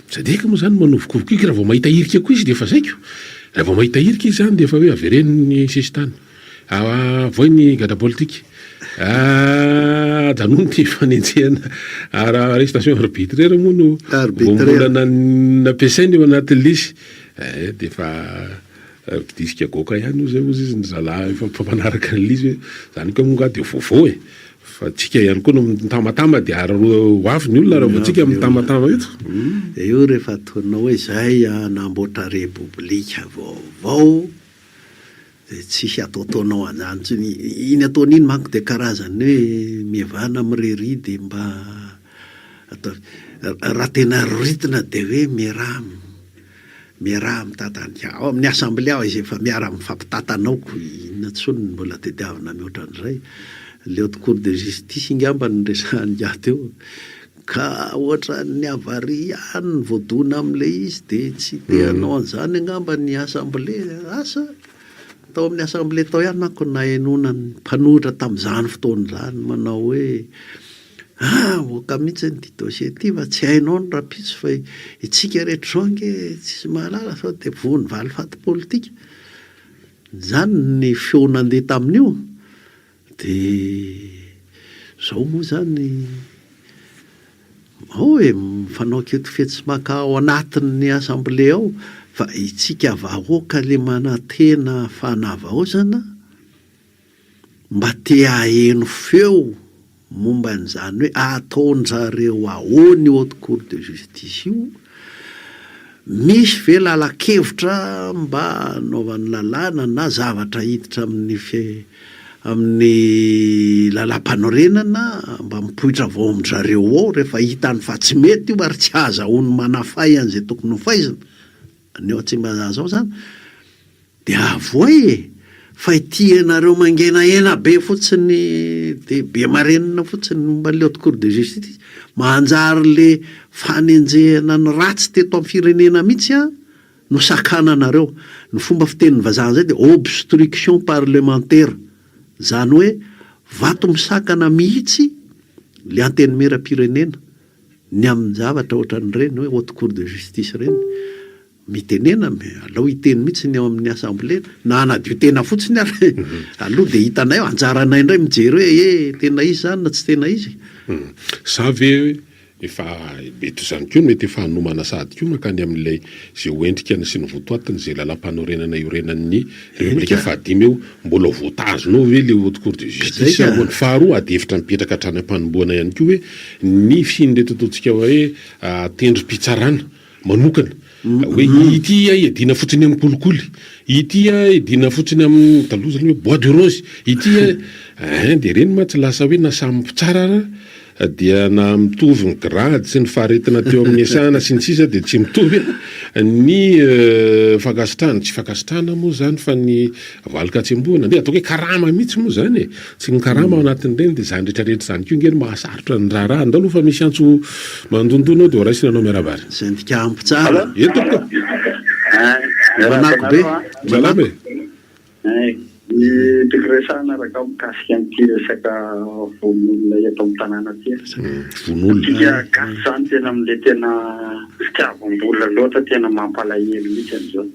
sadec moa zany manovokovoka ika raha vao mahita hirika koa izy dia efa zaiko, raha vao mahita hirika izy zany dia efa hoe avereno ny sesitany. Avoay ny gadra politika. Ajanony ity fanenjehana arrestation arbitraire moa no voambolana nampiasaina eo anatin'ny lisy. Eh, dia efa disque goaka ihany hoy zay hozy izy ny zalahy efa mifampanaraka ny lisy hoe zany koa moa nga dia vaovao e. Fa tsika ihany koa no mitamatama dia ary ho avy ny olona raha vao tsika mitamatama eto. Io rehefa ataonao hoe zay hanamboatra repoblika vaovao Dia tsisy ataotaonao an'izany intsony. Iny ataony iny manko dia karazan'ny hoe mihavana mireria dia mba atao, raha tena roritina dia hoe miaraha miaraha mitantana. Ao amin'ny assemblée ao izy efa miara mifampitantana ao ko inona intsony no mbola tediavina mihoatra an'izay. Le haute cour de justice ngamba no resahan'ingahy teo. Ka ohatran'ny avaria ihany ny voadona amin'ilay izy dia tsy te hanao an'izany angamba ny assemblée, asa? Tao amin'ny assemblée tao ihany manko no nahenoana ny mpanohitra tamin'izany fotoana izany manao hoe ah aoka mihitsy ity dossier ity fa tsy hainao ny rahampitso fa itsika rehetra izao ange tsisy mahalala sao dia voan'ny valifaty politika. Izany ny feo nandeha tamin'io. Dia izao moa izany, ao e, mifanao ketofetsy maka ao anatin'ny assemblée ao, fa itsika vahoaka le manantena fanavaozana, mba te haheno feo momba an'izany hoe ataon-jareo ahoana io haute cour de justice io, misy ve lalan-kevitra mba hanaovany lalàna na zavatra hiditra amin'ny amin'ny lalàmpanorenana mba mipoitra avy ao amin-dry zareo ao rehefa hitany fa tsy mety io ary tsy ahazahoany manafay an'izay tokony ho faizina ny ao Tsimbazaza ao izany dia avoay e! Fa ity ianareo mangenahena be fotsiny dia be marenina fotsiny momba an'ilay haute cour de justice manjary le fanenjehana ny ratsy teto amin'ny firenena mihitsy an! no sakananareo. Ny fomba fitenin'ny vazaha an'izay dia obstruction parlementaire. Izany hoe vato misakana mihitsy le antenimieram-pirenena ny amin'ny zavatra ohatran'ireny hoe haute cour de justice ireny. Mitenena, alao hiteny mihitsy ny ao amin'ny assemblée na hanadio tena fotsiny ary aloha dia hitanay eo, anjaranay indray mijery hoe eh tena izy izany na tsy tena izy. Sa ve Efa mety izany koa no mety efa hanomana sahady koa mankany amin'ilay izay ho endrikany sy ny votoatiny izay lalàmpanorenana iorenan'ny Repoblika fahadimy eo. Mbola ho voatazona ao ve ilay Haute Cour de Justice ahoana? Faharoa, adihevitra mipetraka hatrany am-panombohana ihany koa hoe ny fisian'ireto ataontsika hoe tendrom-pitsarana manokana hoe ity iadiana fotsiny amin'ny kolikoly, ity iadiana fotsiny amin'ny, taloha zany hoe bois de rose, ity ein, dia ireny mantsy lasa hoe na samy mpitsara ara dia na mitovy ny grady sy ny faharetina teo amin'ny niasana sy ny sisa dia tsy mitovy ny fankasitrahana, tsy fankasitrahana moa zany fa ny valin-katsembohana, ndeha ataoko hoe karama mihitsy moa zany e, tsy ny karama ao anatin'ireny dia izany rehetra rehetra izany koa ange no mahasarotra ny raharaha, ndao aloha fa misy antso Mandondona ao dia ho raisina anao miarahaba ary. Syndicat ampy tsara. Eny tompoko. Manako be. Salama e. Ny tiako resahina araka mikasika an'ity resaka vono olona eto amin'ny tanàna ity. Vono olona. Antsika gasy zany tena amin'ilay tena fitiavam-bola loatra tena mampalahelo mihitsy an'izao.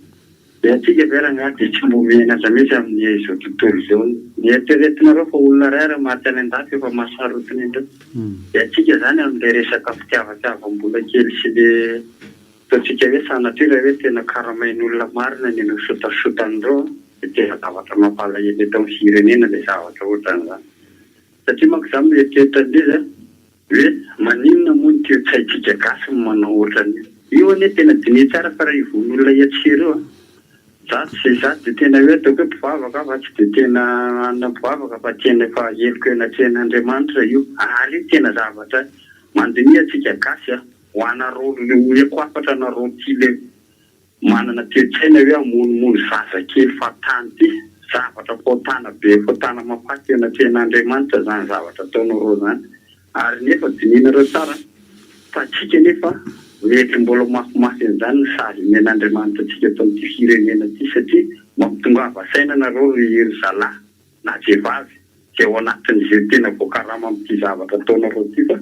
Ny antsika ve rangahy dia tsy mbo menatra mihitsy amin'izao tontolo izao. Ny eritreretinareo fa olona iray ary maty any an-dafy efa mahasarotiny indreo. Ny antsika izany amin'ilay resaka fitiavatiavam-bola kely sy le ataontsika hoe sanatria raha hoe tena karamain'olona marina ny nosotasotan'ireo an, dia tena zavatra mampalahelo eto amin'ny firenena ilay zavatra ohatran'izany. Satria manko izaho mieritreritra an'ilay izy an, Hoe maninona moa ny toe-tsaintsika gasy no manao ohatran'io? Io anie tena diniho tsara fa raha io vono olona etsy sy eroa an! Za tsy za dia tena hoe ataoko hoe mpivavaka aho fa tsy dia tena anona mpivavaka fa tena efa heloka eo anatrehan'Andriamanitra io ary io tena zavatra mandiniha antsika gasy an! Ho anareo omeko hafatra anareo tia le Manana toe-tsaina hoe hamonomono zaza kely fahatany ity, zavatra fahotana be fahotana mahafaty eo anatrehan'Andriamanitra izany zavatra ataonareo izany, ary nefa dinihinareo tsara fa antsika nefa mety mbola ho mafimafy an'izany ny sazy omen'Andriamanitra antsika eto amin'ity firenena ity satria mampitongava saina nareo ry ry zalahy na vehivavy izay ao anatin'izay tena voakarama amin'ity zavatra ataonareo ity fa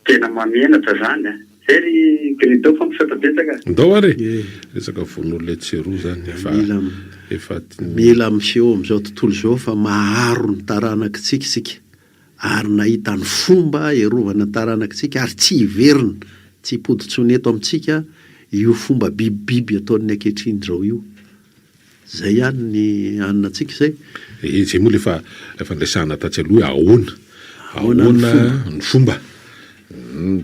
Tena mamenatra zany a! Zay ry Grido fa misaotra betsaka a! Ndao ary e! Resaka vono'olona etsy sy eroa zany efa efa. Mila miseho amin'izao tontolo izao fa maharo ny taranakitsika isika ary nahita ny fomba hiarovana ny taranakitsika ary tsy hiverina, tsy hipody intsony eto amintsika io fomba bibibiby ataon'ny ankehitriny izao io. Zay ihany ny hanina antsika izay. Ee, zay moa le efa efa niresahana tatsy aloha hoe ahoana, ahoana ny fomba.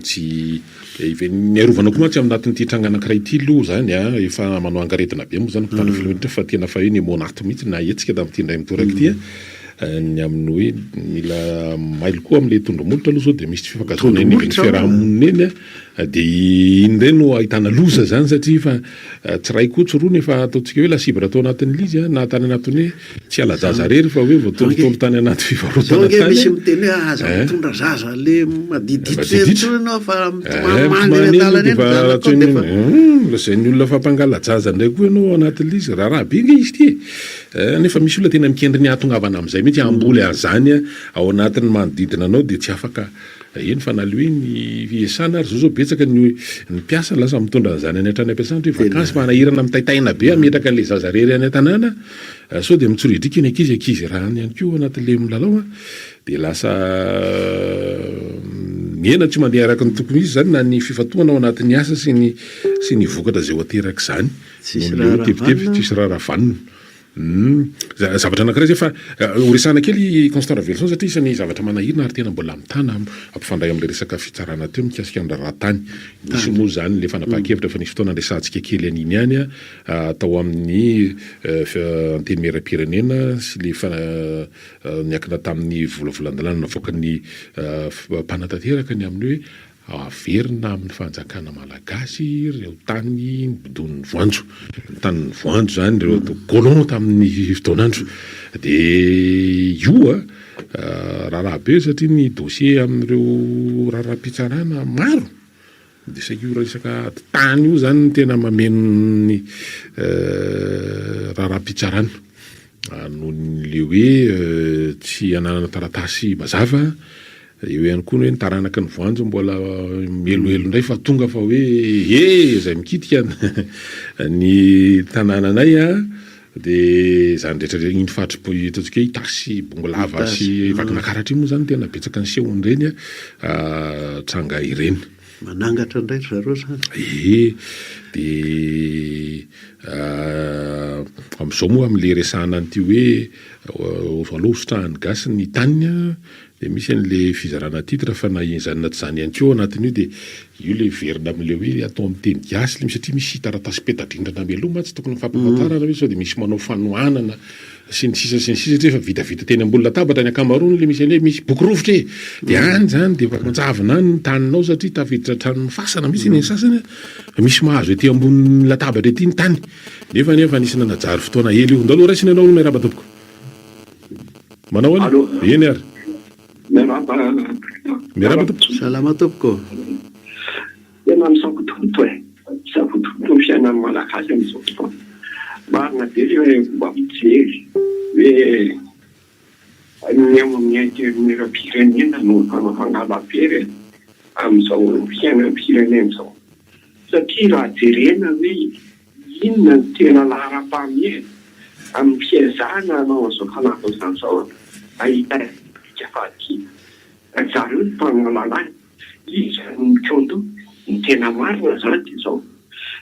Tsy ny arovana koa mantsy aminatin'ity tranga anankiray ity aloha zany an, efa manao angaredona be moa zany mpitandro filaminana fa tena fa hoe ny monato mihitsy no nahetsika tamin'ity indray mitoraka ity an, ny amin'ny hoe mila mailo koa amin'ilay tondro-molotra aloha sao dia misy tsy fifankahazoana eny anivon'ny fiaraha-monina eny an, dia iny indray no ahitana loza zany satria efa Tsy iray koa tsy roa no efa ataontsika hoe lasibatra tao anatin'ilay izy na tany anatin'ny hoe tsy hala-jaza irery fa hoe voatondrotondro tany anaty fivarotana tany. Zao ange misy miteny hoe aza mitondra zaza le madiditra ireny intsony ianao fa mitomany eny an-dalana eny ny zanakao dia efa. Lazain'ny olona fa mpangala-jaza indray koa ianao ao anatin'ilay izy. Raharaha be ange izy ity e! Nefa misy olona tena mikendry ny hahatongavana amin'izay mihitsy, hamboly an'izany ao anatin'ny manodidina anao dia tsy afaka Eny fa na le hoe ny fiasana ary zao zao betsaka ny ny mpiasa lasa mitondra ny zanany hatrany am-piasana satria vakansy manahirana mitaitaina be hametraka an'le zaza rery any an-tanàna sao dia mitsoridrika ny ankizy ankizy rano ihany koa anatin'le milalao an dia lasa mihena tsy mandeha araka ny tokony ho izy zany na ny fifantohana ao anatin'ny asa sy ny sy ny vokatra izay ho aterak'izany Tsisy noho ny hoe raharaha tebiteby vanona. tsisy raharaha vanona. Humm. Zavatra anankiray izay fa ho resahana kely i Constant Raveloson satria isan'ny zavatra manahirana ary tena mbola mitana hampifandray amin'ilay resaka fitsarana teo mikasika ny raharaha tany. Nisy moa izany ilay fanapahan-kevitra efa nisy fotoana niresahantsika kely an'iny ihany tao amin'ny Antenimierampirenena sy ilay niankina tamin'ny volavolan-dalàna navoakan'ny mpanatanteraka ny amin'ny hoe Averina amin'ny fanjakana malagasy ireo tany nibodoan'ny voanjo. Ny tanin'ny voanjo izany, ireo atao colon tamin'ny fotoan'andro. Dia io an, raharaha be satria ny dossier amin'ireo raharaham-pitsarana maro dia saika io resaka ady tany io izany no tena mameno ny raharaham-pitsarana. Noho ny hoe tsy ananana taratasy mazava Eo ihany koa ny hoe ny taranaky ny voanjo mbola mieloelo indray fa tonga fa hoe he izay mikitika ny tanànanay a dia izany rehetra rehetra iny faritry ataontsika hoe Itasy Bongolava sy Vakinankaratra iny moa izany tena betsaka ny sehon'ireny tranga ireny. Manangatra indray ry zareo izany. Ee, dia amin'izao moa amin'ilay resahana an'ity hoe aloha hositrahan'ny gasy ny taniny Dia misy an'le fizarana titre fa na izany na tsy izany ihany koa ao anatin'io dia io le miverina amin'le hoe atao amin'ny teny gasy le satria misy taratasy peta-drindrina mialoha mantsy tokony mifampahafantarana hoe sao dia misy manao fanohanana sy ny sisa sy ny sisa satria efa vitavita teny ambony latabatra ny ankamaroany le misy an'le hoe misy boky rovitra e! dia any izany dia efa manjavona any ny taninao satria tafiditra hatramin'ny fasana mihitsy ny sasany fa misy mahazo ety ambony latabatra ety ny tany nefa anie efa nisy nanajary fotoana ela io. Ndao aloha raisina ianao miarahaba tompoko. Manao ahoana? Allô. Eny ary. Miarahaba. Miarahaba tompoko. Salama tompoko. Tena misafotofoto e. Misafotofoto ny fiainan'ny Malagasy amin'izao fotoana. Marina be ilay fomba fijery hoe ny ao amin'ny Antenimierampirenena no mifanao fangalam-pery amin'izao fiainan'ny firenena izao. Satria raha jerena hoe. Inona no tena laharam-pahamehana amin'ny fiezahana hanao an'izao fanavaozana izao hahita dika fahadiana? Ry zareo no mpanao lalàna, iza no mikaon-doha? Ny tena marina izany dia izao,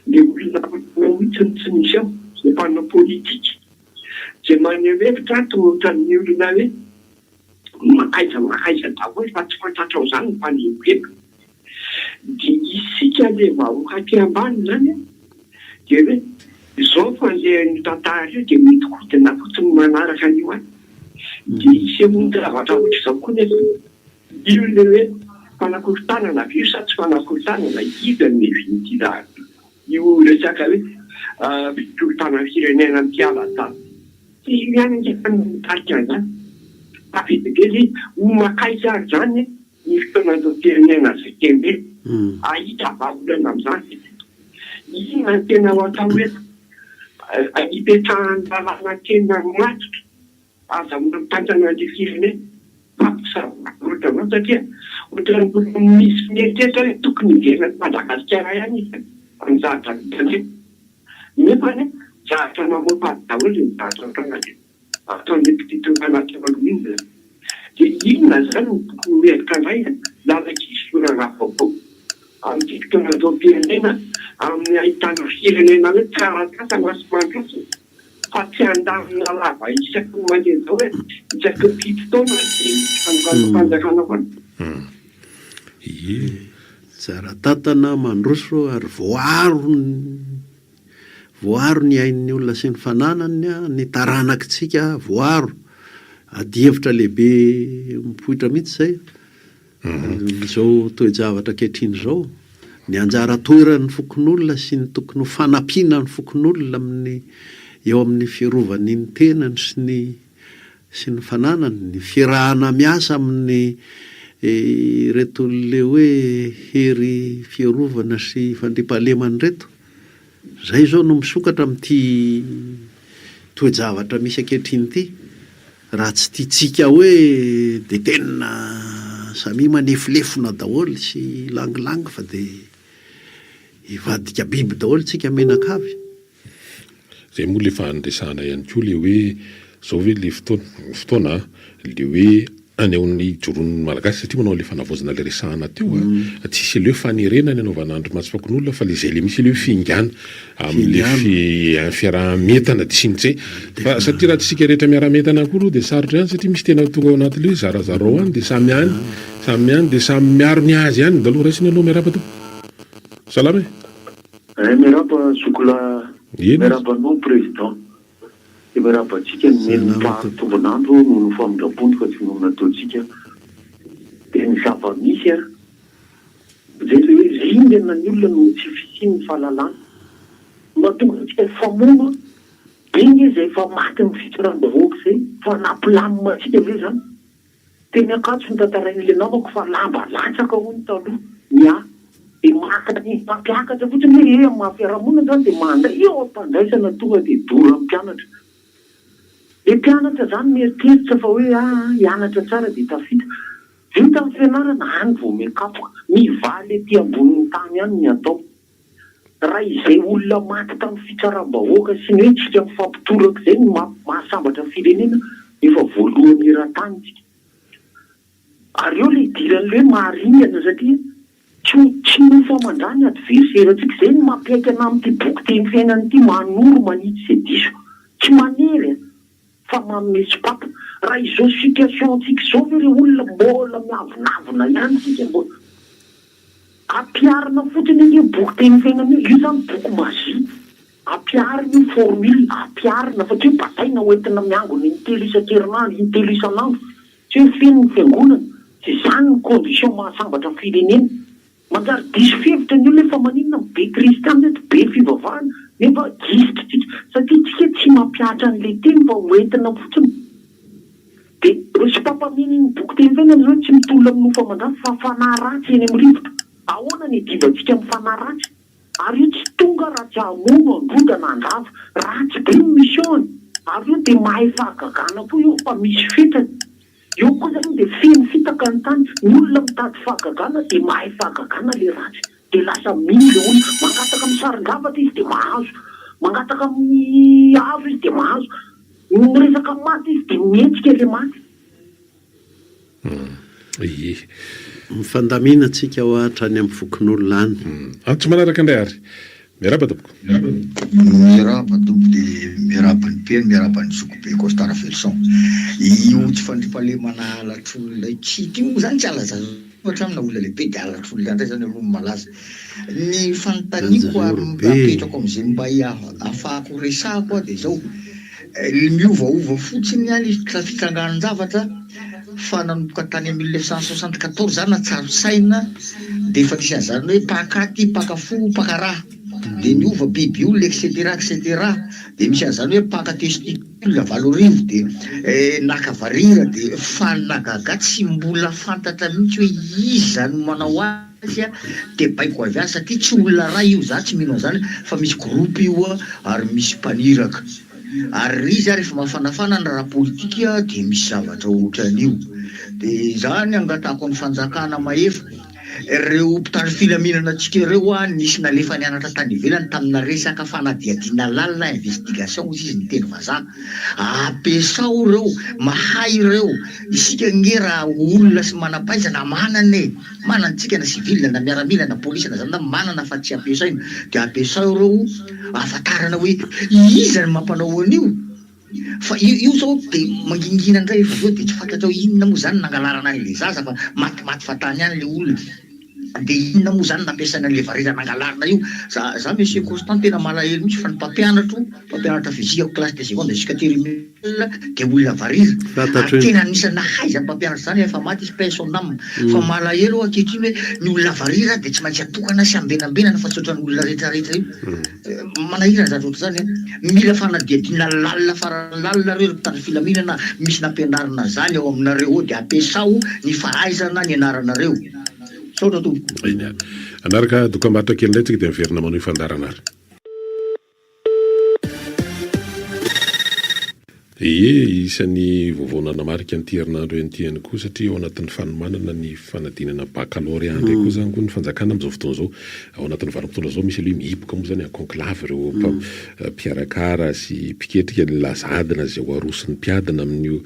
ilay olona manao mihitsy no tsy misy ao, izay mpanao politika, izay maneho hevitra ato ohatran'ny olona hoe mankaiza mankaiza daholo fa tsy fantatrao izany ny mpanehohevitra. Dia isika le vahoaka aty ambany izany an, dia hoe izao fandehan'io tantara io dia mihodinkodina fotsiny manaraka an'io any. Dia isehoan-javatra ohatr'izao koa nefa io le hoe fanakorontanana ve io sa tsy fanakorontanana, iza no hevin'ity zavatra io resaka hoe fikorontanan'ny firenena miala tany. Tsy io ihany ange no mitarika an'izany fa be dia be le ho makaiza ary izany Ny fotoan'androm-pirenena izay tendrena hahita vahaolana amin'izany ve? Inona no tena ho atao eto? Hipetrahan'ny lalàna tena matotra ahazahoana mitantana an'ilay firenena? Mampisavorovoro anao satria ohatran'ny mbola misy mieritreritra hoe tokony hiverina eto Madagasikara ihany izy amin'ny zavatra vitany io. Nefa anie zavatra mamoafady daholo ny zavatra mitranga eto. Ataon'ny mpitondra teo aloha iny izany. Dia inona izany no tokony ho hevitra indray lalan-kisorana vaovao amin'ity fitondran-doham-pirenena amin'ny ahitana firenena hoe tsara tantana sy mandroso fa tsy handamina lava isaky ny mandeha izao hoe isaky ny fito taona dia misy fanonganam-panjakana foana. Ie. Tsara tantana, mandroso ary voaaro ny. Voaro ny ain'ny olona sy ny fananany, ny taranakitsika voaro. Adihevitra lehibe mipoitra mihitsy izay amin'izao toe-javatra ankehitriny izao. Ny anjara toeran'ny fokonolona sy ny tokony ho fanampiana ny fokonolona amin'ny eo amin'ny fiarovany ny tenany sy ny sy ny fananany, ny fiarahana miasa amin'ny ireto le hoe hery fiarovana sy fandriampahalemana ireto. Izay izao no misokatra amin'ity toe-javatra misy ankehitriny ity. Raha tsy tiantsika hoe dia tena samia manefolefona daholo sy langilangy fa dia hivadika biby daholo tsika mianakavy. Zay moa le efa niresahana ihany koa le hoe zao ve le fotoana, fotoana an, le hoe anehoan'ny ijoroan'ny Malagasy satria manao an'le fanavaozana le resahana teo an, tsisy le hoe fanerena ny anaovana andrimasom-pokonolona fa le zay le misy le hoe fingana amle fiaraha-mientana de sy ny tsy fa satria raha tsy isika rehetra miara-mientana koa aloha de sarotra ihany satria misy tena tonga ao anaty le hoe zarazarao any de samy any samy any de samy miaro ny azy ihany, ndao aloha raisina aloha miarahaba tompoko, salama e. Eh miarahaba zokolahy Eny. Miarahaba anao Président Dia miarahaba antsika nomeny ny Mpahary tombon'andro noho ny famindrampony fa tsy noho ny nataontsika Dia ny zava-misy an Izay ilay hoe ringana ny olona noho ny tsy fisian'ny fahalalana no mahatonga antsika hifamono an Be nge izay efa matin'ny fitsaram-bahoaka izay fa nampilamina antsika ve izany Teny Ankatso notantarain'ilay namako fa lamba latsaka hono taloha ny ahy dia maka ny mampiakatra fotsiny hoe eh amin'ny maha fiarahamonina izany dia mandray eo am-pandraisana tonga dia doran'ny mpianatra. Ilay mpianatra izany mieritreritra fa hoe ah hianatra tsara dia tafita. Vita ny fianarana any vao mikapoka. Mivaly ety ambonin'ny tany ihany ny atao. Raha izay olona maty tamin'ny fitsaram-bahoaka sy ny hoe tsika mifampitoraka izay no mahasambatra firenena efa voalohany eran-tany tsika. Ary eo ilay idiran'ilay hoe maharingana satria tsy ho tsy nofo aman-drà ny adversaire antsika. Izay no mampiaiky anah amin'ity boky teny fiainana ity, manoro manitsy izay diso. Tsy manery an! Fa manome sopapa. Raha izao situation antsika izao ve re olona mbola miavonavona ihany tsika mbola. Ampiharina fotsiny ange io boky teny fiainana io, io zany boky magie. Ampiharina io formule, ampiharina fa tsy hoe bataina ho entina miangona intelo isan-kerinandro, intelo isan'andro. Tsy hoe feno ny fiangonana. Tsy izany ny condition mahasambatra firenena. Manjary diso fihevitra ny olona hoe fa maninona no be kristiana eto, be fivavahana nefa gisitra tsika. Satria tsika tsy mampihatra an'ilay teny fa ho entina fotsiny. Dia ireo sopapa mino ny boky teny fiainana izao tsy mitolona amin'ny nofo aman-drà fa fanahy ratsy eny amin'ny rivotra. Ahoana ny hidivantsika amin'ny fanahy ratsy? Ary io tsy tonga raha tsy hamono, handrodana, handrava. Ratsy be ny mission-ny. Ary io dia mahay fahagagana koa io fa misy fetrany. Eo koa zany dia feno fitaka ny tany, ny olona mitady fahagagana dia mahay fahagagana le ratsy, dia lasa mino le olona, mangataka amin'ny sarin-javatra izy dia mahazo. Mangataka amin'ny avo izy dia mahazo. Miresaka amin'ny maty izy dia mihetsika ilay maty. Ie. Mifandamina tsika hoa hatrany amin'ny fokonolona any. Antso manaraka indray ary. Miarahaba tompoko. Miarahaba tompoko dia miarahaba ny mpiheno miarahaba ny zokibe Costa Raveloson. Io tsy fandriampahalemana halatr'olona io tsy ity moa zany tsy halaza Ohatra amina olona lehibe dia halatr'olona indray zany aloha no malaza. Ny fanontaniako ary apetrako amin'izay mba ahafahako resahako dia izao, miovaova fotsiny ihany ilay fitrangahan-javatra fa nanomboka tany 1974 za nahatsiaro saina dia efa nisy an'izany hoe mpaka aty, mpaka fo, mpaka ra dia niova biby olona etc etc dia misy an'izany hoe mpaka testicule. Olona 8000 dia naka varira dia fa ny nahagaga tsy mbola fantatra mihitsy hoe iza no manao azy dia baiko avy any satria tsy olona ray io za tsy mino an'izany fa misy groupe io ary misy mpaniraka ary ry izy ary efa mafanafana ny raharaha politika dia misy zavatra ohatran'io dia izany angatahako ny fanjakana mahefa Ireo mpitandro filaminana antsika ireo hoa nisy nalefa nianatra tany ivelany tamina resaka fanadihadiana lalina, investigation hozy izy ny teny vazaha. Ampiasao ireo, mahay ireo. Isika ange raha olona sy manam-pahaizana manana e! Manana tsika na civil na miaramila na polisy na zandary manana fa tsy ampiasaina. Dia ampiasao ireo ahafantarana hoe iza no mampanao an'io. Fa io io zao de mangingina ndray efa avy eo de tsy fantatra hoe inona moa zany nangalarana an'le zaza fa matimaty fatany ihany le olona de inona moa zany nampiasaina an'le varira nangalarina io za za monsieur Constant tena malahelo mihitsy fa ny mpampianatro mpampianatra physique ako classe de seconde jusqu'à terminale de olona varira Fantatro ary iny. tena anisan'ny nahay zany mpampianatra zany efa maty izy paix son âme fa malahelo aho ankehitriny hoe ny olona varira de tsy maintsy atokana sy ambenambenana fa tsy ohatran'ny olona retraretra io Manahirana izany zavatra izany an! Mila fanadihadiana lalina farany lalina reo ry mpitandro filaminana misy nampianarina an'izany ao aminareo ao dia ampiasao ny fahaizana nianaranareo. Misaotra tompoko. Eny ary. Hanaraka dokambarotra kely indray tsika dia miverina manohy fandaharana ary. Ie, isan'ny vaovao nanamarika an'ity herinandro ity ihany koa satria ao anatin'ny fanomanana ny fanadinana baccalauréat indray koa izany koa ny fanjakana amin'izao fotoana izao. Ao anatin'ny vanim-potoana izao misy aloha mihiboka moa izany en conclave ireo mpikarakara sy mpiketrika ny laza adina izay ho aroson'ny mpiadina amin'io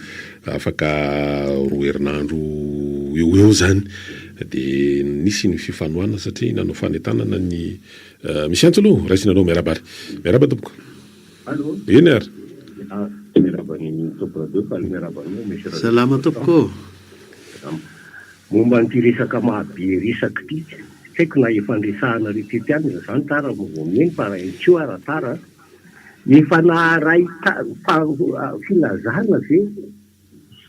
afaka roa herinandro eo ho eo izany. Dia nisy ny fifanohanana satria nanao fanentanana ny misy antso aloha raisina aloha. Miarahaba ary. Miarahaba tompoko. Allô. Eny ary. Miarahaba ny Top Radio, faly miarahaba anao Monsieur Rajoelina. Salama tompoko ô. Salama. Momba an'ity resaka maha be resaka ity, tsy haiko na efa niresahanareo teto ihany aza izany tara vao mihaino fa raha ihany koa ara tara an. Efa naharay filazana ve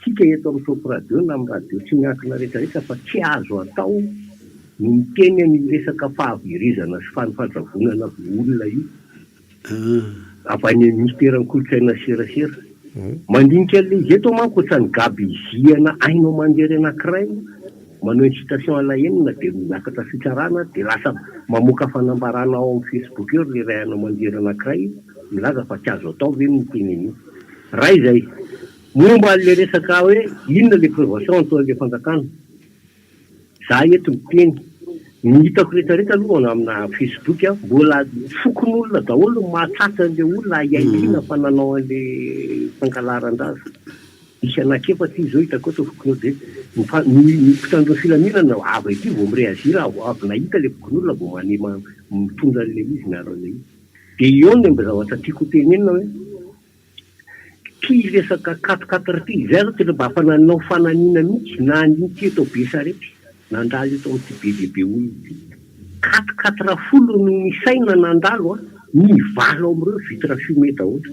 isika eto amin'ny Top Radio na amin'ny radio tsy miankina rehetra rehetra fa tsy azo atao ny miteny an'io resaka fahaverezana sy fanfandravonana olona io. Avy any amin'ny minisiteran'ny kolontsaina sy serasera. Mandinika an'ilay izy eto aho manko ohatran'ny gabeziana haino aman-jery anankiray manao incitation à la haine dia miakatra fitsarana dia lasa mamoaka fanambarana ao amin'ny facebook eo ry ray haino aman-jery anankiray milaza fa tsy azo atao ve ny miteny an'io. Ray izay. Momba an'ilay resaka hoe inona ilay prévention ataon'ilay fanjakana. Za eto miteny. Ny hitako rehetra rehetra aloha na amina facebook a, mbola fokonolona daholo no mahatratra an'le olona ahiahiana fa nanao an'le fangalaran-jaza. Misy anankiefatra izy zao hitako eto fokonolona de ny fa- ny ny mpitandro ny filaminana avy aty vao mi-reagir avy nahita le fokonolona vao mane- mitondra an'le izy miaro an'le izy. De eo no mba zavatra tiako ho tenenina hoe. Ty resaka quatre quatre ty, izay aloha tena mba efa nanao fananiana mihitsy na an'ity eto Besarety, nandalo eto amin'ity be dia be olona ity. Quatre quatre folo no nisaina nandalo an, ny valo amin'ireo vitre fumée daholo.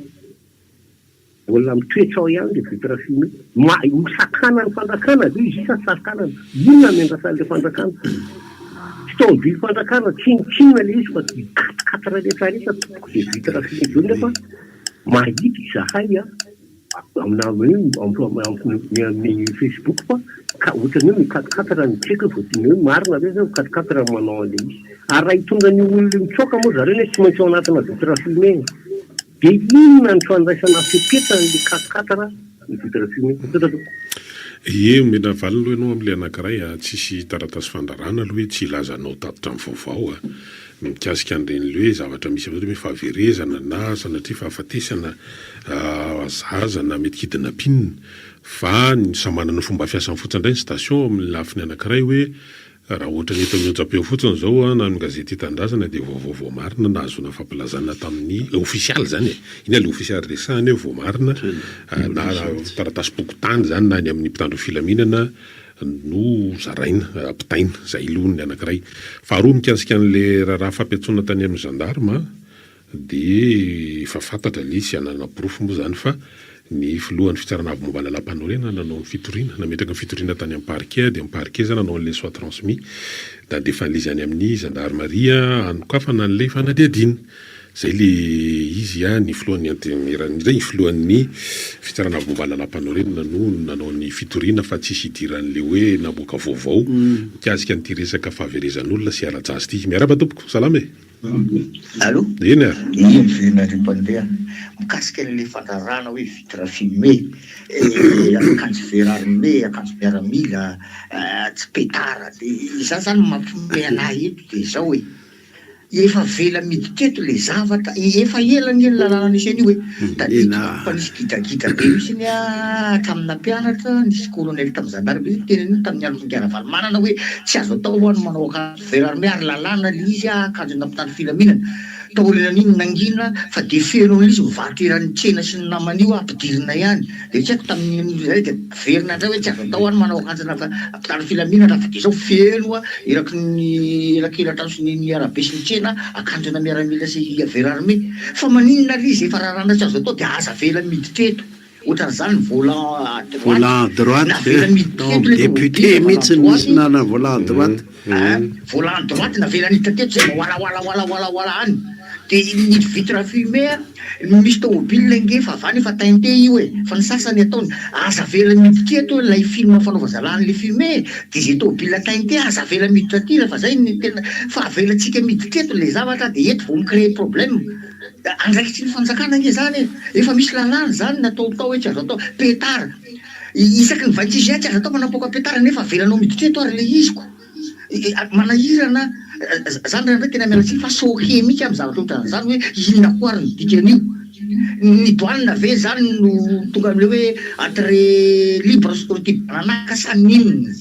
Mbola mitoetra ao ihany ilay vitre fumée. Ma, ho sakanan'ny fanjakana ve izy io sa tsy sakanana? Inona no iandrasan'ilay fanjakana? Tsy tômôbily fanjakana, tsinontsinona ilay izy fa quatre quatre rehetra rehetra tompoko dia vitre fumée daholo nefa Mahita izahay a, amina amin'ny Facebook fa ka ohatran'ny hoe mi-quatre-quatre ny tsy haiko hoe voadinina hoe marina ve sa mi-quatre-quatre ny manao an'ilay izy. Ary raha hitondra an'io olona io mitsoaka moa zareo nefa tsy maintsy ao anatina vitre fumée e. Dia inona ny fandraisana fepetra an'ilay quatre-quatre ny vitre fumée? Misaotra tompoko. Ie, omena valiny aloha ianao amin'ilay anankiray a, tsisy taratasy fandrarana aloha hoe tsy hilaza hanao tatitra amin'ny vaovao a. mikasika an'ireny le hoe zavatra misy amin'izao hoe fahaverezana na sanatria fahafatesana zaza na mety kidnapping fa ny samy manana ny fomba fiasany fotsiny indray ny station amin'ny lafiny anankiray hoe Raha ohatra ny eto amin'ny onjam-peo fotsiny izao na amin'ny gazety Tanindrazana dia vaovao voamarina nahazoana fampilazana tamin'ny ofisialy izany e! Iny ilay ofisialy resahana hoe voamarina na taratasim-pokontany izany na any amin'ny mpitandro ny filaminana no zaraina, ampitaina. Izay aloha ny anankiray. Faharoa mikasika an'ilay raharaha fampiantsoana tany amin'ny gendarme Dia efa fantatra ilay izy, hanana porofo moa izany fa ny filohan'ny fitsarana avo momba ny lalàmpanorenana nanao ny fitoriana, nametraka ny fitoriana tany amin'ny parquet, dia ny parquet izany nanao an'ilay soit transmis, nandefa an'ilay izy any amin'ny zandarimaria hanokafana an'ilay fanadihadiana. Izay ilay izy, ny filohan'ny antenimiera, ny filohan'ny fitsarana avo momba ny lalàmpanorenana no nanao ny fitoriana fa tsisy idiran'ilay hoe namoaka vaovao mikasika an'ity resaka fahaverezan'olona sy ara-jaza ity. Miarahaba tompoko, salama e! Allô? Eny ary. Iny ve nareo mpandeha? Mikasika an'ilay fandrarana hoe vitre fumée, akanjo vert armé, akanjo miaramila, tsy pétard, dia izany zany mampiomehy an'ahy eto dia izao e, efa avela miditra eto ilay zavatra, efa ela anie ny lalàna nisy an'io e, tadidiko fa nisy gidragidra be mihitsy anie hatramin'ny nampianatra, nisy colonel tamin'ny zandary be niteny an'io tamin'ny andron'i Ravalomanana hoe tsy azo atao ho'a ny manao akanjo Vert armé ary lalàna le izy a akanjona mpitandro filaminana. Taorianan'iny nangina fa de feno an'ilay izy mivarotra eran'ny tsena sy ny namany io ampidirina ihany. De tsy haiko tamin'ny zay de averina indray hoe tsy azo atao any manao akanjona mpitandro filaminana fa de zao feno a eraky ny elakelatrano sy ny ny arabe sy ny tsena akanjona miaramila sy vert armé. Fa maninona le izy efa raràna tsy azo atao de aza avela miditra eto. Ohatran'izany ny volant à droite. Volant à droite Navela eh, miditra tao teto amin'ny ilay député tômôbila volant mihitsy droite. nisy nanana volant à droite. Hein, volant à droite navela niditra teto zay vao wala wala wala wala wala any. Dia ny vitre fumée a, misy tômôbila ange fa avy any efa teinté io e, fa ny sasany ataony aza avela miditra eto ilay film fanaova-zalahy an'ilay fumée e, dia izay tômôbila teinté aza avela miditra aty rehefa zay ny tena fa avelantsika miditra eto ilay zavatra dia eto vao mi-créer problème. Andraikitry ny fanjakana ange zany e! Efa misy lalàna zany natao tao hoe tsy azo atao pétard isaky ny 26 juin tsy azo atao manapoaka pétard nefa avelanao miditra eto ary le izy ko! Manahirana zany indraindray tena miala tsiny fa choqué mihitsy aho amin'ny zavatra ohatran'izany hoe inona koa ary ny dikan'io? Ny douane ve zany no tonga amin'ilay hoe entrée libre sortie bananaka sa n'inona?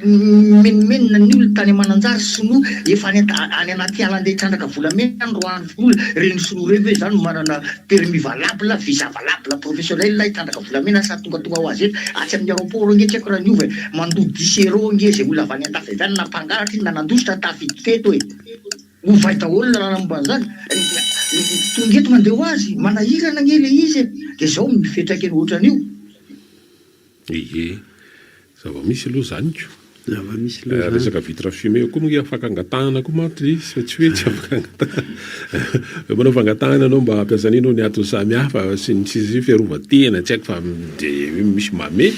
Nimenomenona ny olona tany Mananjary, sinoa efa any any anaty ala andeha hitrandraka volamena any roahany olona, ireny sinoa ireny ve izany no manana permis valable, visa valable professionnel hitrandraka volamena sa tongatonga ho azy eto, atsy amin'ny aeroport ange tsy haiko raha niova e, mandoa dix euros ange izay olona avy any andafy avy any na mpangalatra iny na nandositra tafiditra eto e. Ovay daholo ny lalàna momba an'izany. Tonga eto mandeha ho azy, manahirana ange ilay izy e, dia izao ny fiantraikany ohatran'io. Ie. Zava-misy aloha izany ko. Zava-misy aloha izany. Resaka vitre fumée io koa moa afaka angatahana koa manko ilay izy fa tsy hoe tsy afaka angatahana. Hoe manao fangatahana ianao mba hampiasana iny hono antony samihafa sy ny sisa fiarovan-tena tsy haiko fa dia misy manome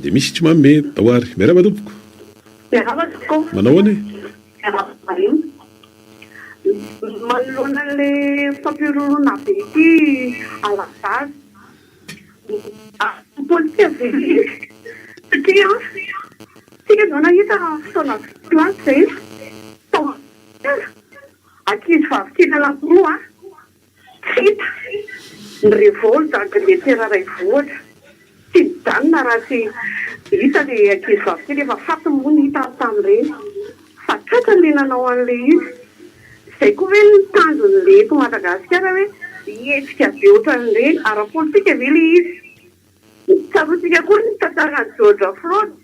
dia misy tsy manome. Ndao ary. Miarahaba tompoko. Miarahaba tompoko. Manao ahoana e? Miarahaba vahiny. Manoloana an'ilay fampihorohoroana be ity Alazaza. Politika ve ilay izy? Satria tsika izao nahita fotoana vitsy lasa izay tao Madagasikara, ankizy vavy kely anankiroa tsy hita, ny revolte Angletera iray vohitra, tsy nijanona raha tsy hita ilay ankizy vavy kely, efa faty moa ny hita tamin'ireny, fa tratra ilay nanao an'ilay izy. Izay koa ve ny tanjon'ilay eto Madagasikara hoe hihetsika be ohatran'ireny? Ara-politika ve ilay izy? Tsaroantsika koa ny tantaran'i George Floyd.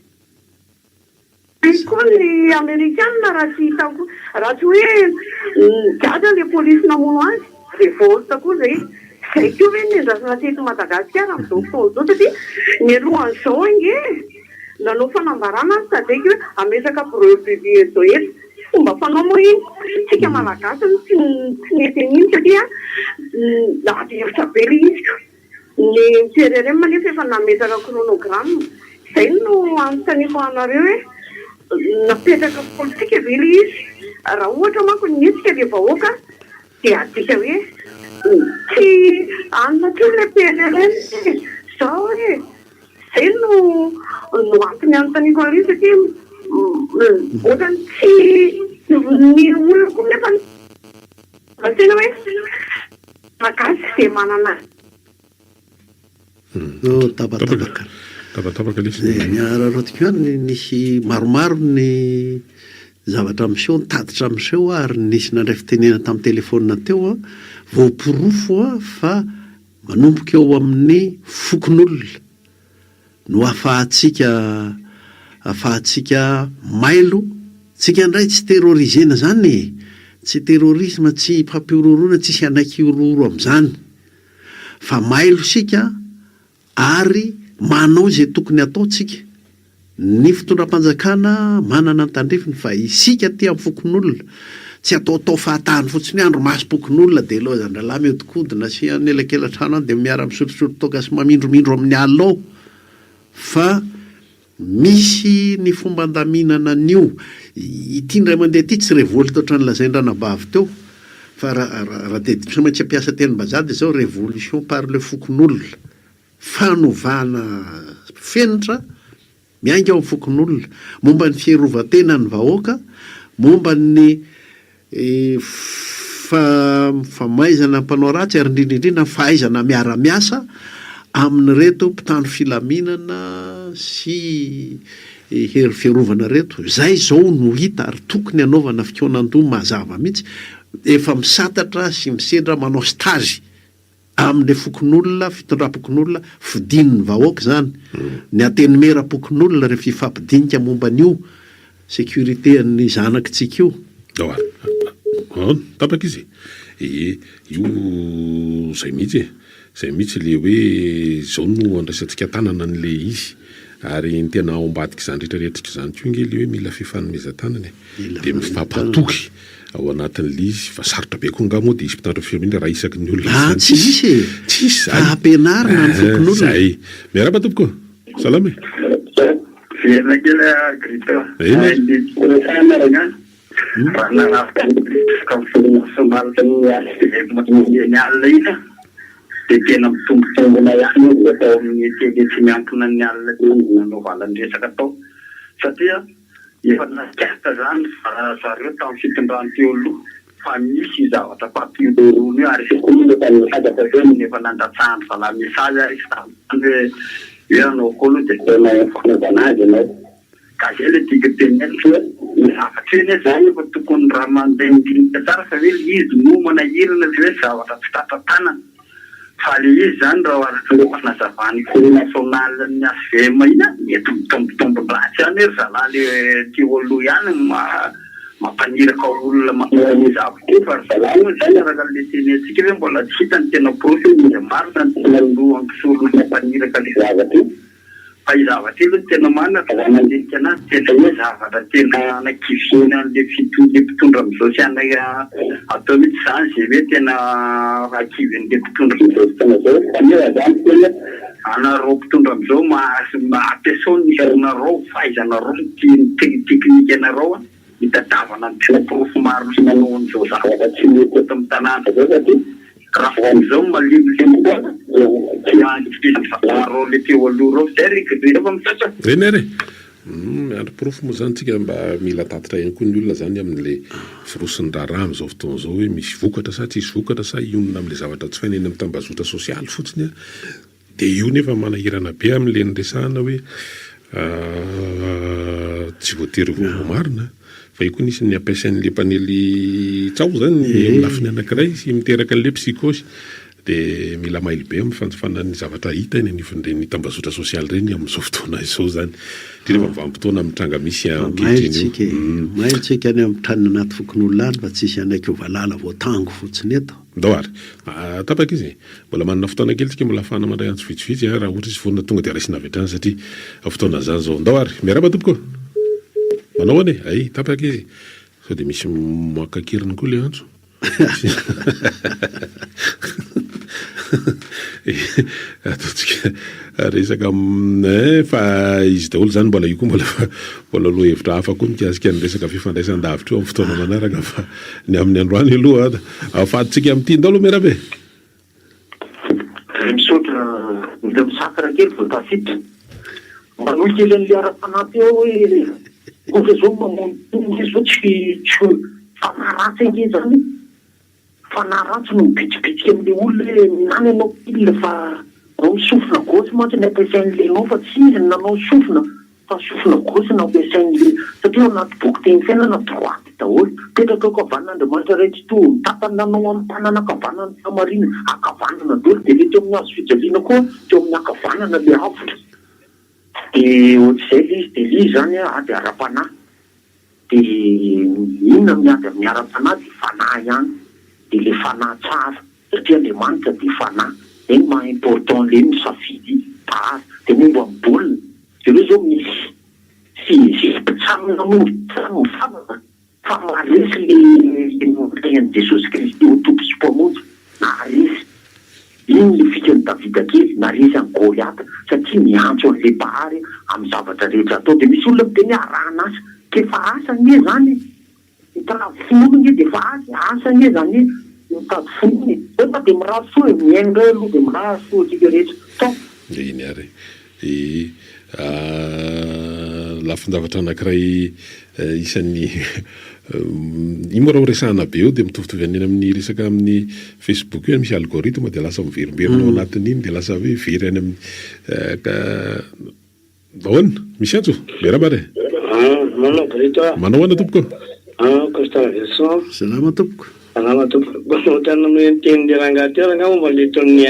Misy koa ny amerikana raha tsy hitako, raha tsy hoe nigadra ilay polisy namono azy, revolte koa izay. Izay koa ve no nendrasana teto Madagasikara amin'izao fotoana izao satria mialohan'izao ange nanao fanambarana ny Sadec hoe hametraka brebis eto. Fomba fanao moa iny, tsika malagasy no tsy tsy nety an'iny satria ady hevitra be le izy ko. Ny PRRM anefa efa nametraka chronogramme, izay no anontaniako anareo hoe napetraka politika ve le izy? Raha ohatra manko nihetsika le vahoaka dia adika hoe tsy anona intsony le PRRM e, zao e! Zay no no antony anontaniako an'ilay izy satria ohatran'ny tsy ny olona koa nefa. Tena hoe Malagasy tsy dia manana. Oh, tapatapaka. Tapatapaka ilay izy. Ny araraotiko ihany nisy maromaro ny zavatra miseho, ny tatitra miseho ary nisy nandray fitenenana tamin'ny telefaonina teo voaporofo fa manomboka eo amin'ny fokonolona no ahafahantsika ahafahantsika mailo, tsika indray tsy terrorisena zany e, tsy terrorisme, tsy fampihorohoroana, tsisy hanaiky hihorohoro amin'izany fa mailo isika ary manao izay tokony hatao tsika, ny fitondram-panjakana manana ny tandrifiny fa isika aty amin'ny fokonolona tsy ataotao fahatany fotsiny hoe andrimasom-pokonolona dia ilaozan-drahalahy mihodinkodina sy anelakelan-trano any dia miara-misotrosotro toaka sy mamindromindro amin'ny alina ao fa misy ny fomba andaminana an'io. Ity indray mandeha ity tsy revolte ohatran'ny lazain-dranabavy teo fa raha raha dia tsy maintsy hampiasa tenim-bazaha dia izao révolution par le fokonolona. Fanovana fenitra miainga ao amin'ny fokonolona, momba ny fiarovan-tenan'ny vahoaka, momba ny famaizana mpanao ratsy ary indrindra indrindra ny fahaizana miara-miasa amin'ireto mpitandro filaminana sy hery fiarovana ireto. Izay izao no hita ary tokony hanaovana fikaonandoha mazava mihitsy, efa misantatra sy misedra manao stage Amin'ilay fokonolona, fitondram-pokonolona, fidin'ny vahoaka izany, ny antenimieram-pokonolona rehefa hifampidinika momba an'io sécurité an'ny zanakitsika io. Ao ary. An, tapaka izy e. Ee, io izay mihitsy e. Izay mihitsy ilay hoe izao no andraisantsika an-tanana an'ilay izy. Ary ny tena ao ambadik'izany rehetra rehetra izany koa ange ilay hoe mila fifanomezan-tanana e. Dia mifampatoky. Ao anatin'ilay izy fa sarotra be koa angaha moa dia hisy mpitandro ny filaminana raha isaky ny olona Ah izany. tsy hisy e! Tsy hisy Fa izany. ampianarina ny Ah, fokonolona. zay. Miarahaba tompoko. Salama e. Velona kely aho Grita. Eny ary. Ny resahana rangahy, raha nanafika ny resaka filoha nasionaly tamin'ny HVM iny alina iny aho, dia tena mitombotombona ihany izy tao amin'ny télé tsy miankina ny alina iny nanaovana ny resaka tao satria Efa nahatsikaritra izany zareo tamin'ny fitondrany teo aloha fa misy io zavatra mpampihorohoroana io ary izy koa moa efa nilaza fa hoe efa nandatsahan-dry zalahy message ary izy tamin'izany hoe hoe hanao koa aloha dia tena fanaovana azy ianao. Ka izay ilay tiako tenenina hoe ny zavatra io anie izany efa tokony raha mandeha midinika tsara fa hoe ilay izy no manahirana ilay hoe zavatra tsy tratra tanana. Fa le izy zany raha araka le fanazavan'ny filoha national ny HVM iny an, mety mitombotombon-dratsy ihany hoe ry zalahy le teo aloha ihany no mampaniraka olona manao an'io zavatra io fa ry zalahy moa zany araka an'le tenentsika hoe mbola tsy hita ny tena porofo hoe iza marina no tena loha mpisorona mampaniraka an'io zavatra io. Fa io zavatra io aloha tena marina fa raha mandinika anazy tena hoe zavatra tena anakiviana an'le fitondra mpitondra amizao sy ana atao mihitsy zany ze hoe tena akivin'le mpitondra amizao fotoana zao fa nefa zany tena anareo mpitondra amizao mahazo ampiasao ny herinareo fahaizanareo ny teknikanareo Hitadiavana ny tena porofo marina manao an'izao zavatra tsy mety eto amin'ny tanàna izao satria raha vao amin'izao no malemilemy koa dia tsy ankizy valaro le teo aloha ireo. Zay ry Gris fa misaotra. Eny ary e! Miandry porofo moa izany tsika mba mila tatitra ihany koa ny olona izany amin'ilay firosin'ny raharaha amin'izao fotoana izao hoe misy vokatra sa tsisy vokatra sa hionona amin'ilay zavatra jifaina eny amin'ny tambazotra sosialy fotsiny Dia io nefa manahirana be amin'ilay niresahana hoe tsy voatery ho vaovao marina fa io koa nisy ny ampiasain'ilay mpanely tsaho izany eo amin'ny lafiny anankiray sy miteraka an'ilay psychose. Dia mila mailo be amin'ny fanjifana ny zavatra hita eny anivon'ireny tambazotra sosialy ireny amin'izao fotoana izao izany. Indrindra fa amin'ny vanim-potoana amin'ny tranga misy ankehitriny io. Mailo tsika e! Mailo tsika any amin'ny trano anaty fokonolona any fa tsisy hanaiky ho valala voatango fotsiny eto. Ndao ary. Tapaka izy e. Mbola manana fotoana kely tsika mbola ahafahana mandray antso vitsivitsy a, raha ohatra izy vonona tonga dia raisina avy hatrany satria fotoana izany izao. Ndao ary. Miarahaba tompoko. Manao ahoana e? Hay, tapaka izy. Sao dia misy maka an-keriny koa ilay antso. Ataontsika resaka eh, fa izy daholo izany mbola io koa mbola mbola lohahevitra hafa koa mikasika ny resaka fifandraisan-davitra io amin'ny fotoana manaraka fa ny amin'ny androany aloha Afatsika amin'ity ndao aloha miarahaba e! Misaotra mila misakana kely vao tafiditra. Manohy kely an'ilay ara-panahy teo aho hoe ohatra izao mamono olona izao tsy tsy fanahy ratsy ange izany e! Fanahy ratsy no mibitsibitsika amin'ilay olona hoe mihinana ianao pile fa ao ny sofina gauche mantsy ny ampiasain'ilay ianao fa tsy izy no nanao ny sofina fa sofina gauche no ampiasain'ilay satria ao anaty boky teny fiainana droite daholo. Mipetraka eo ankavanan'Andriamanitra Ray Tsitoha mitantana anao amin'ny tanana ankavanana ny fahamarinana, ankavanana daholo dia ilay teo amin'ny hazo fijaliana koa teo amin'ny ankavanana ilay avotra. Dia ohatr'izay ilay izy dia ilay izy izany ady ara-panahy. Dia inona no miady amin'ny ara-panahy dia fanahy ihany, dia ilay fanahy tsara satria Andriamanitra dia fanahy, izay no maha important an'ilay hoe misafidy Mpahary. Dia momba ny baolina, jereo izao misy sy sy tsamy namonjy tsamy mivavaka fa maharesy ilay ilay nandray an'i Jesosy Kristy ho Tompo sy Mpamonjy, naharesy. Iny le fikan'i Davida kely naresy an'i Goliata satria niantso an'le Mpahary amin'ny zavatra rehetra atao. Dia misy olona miteny hoe arahana asa. K'efa asa anie zany e! Mitady finoana anie dia efa asa e! Asa anie zany hoe mitady finoana e! Zay fa dia mirary soa e! Mihaino indray aloha dia mirary soa antsika rehetra. Top! Eny ary e! Lafin-javatra anankiray isan'ny io moa raha ho resahana be eo dia mitovitovy any amin'ny resaka amin'ny Facebook io misy algorithme dia lasa miverimberina ao anatin'iny dia lasa hoe very any amin'ny ka ahoana? Misy antso? Miarahaba ary e! Manao Brito a! Manao ahoana tompoko? Constant Raveloson. Salama tompoko. Salama tompoko. Mba ohatran'ny noho ny tenin'ilay rangahy teo rangahy momba ilay ataon'ny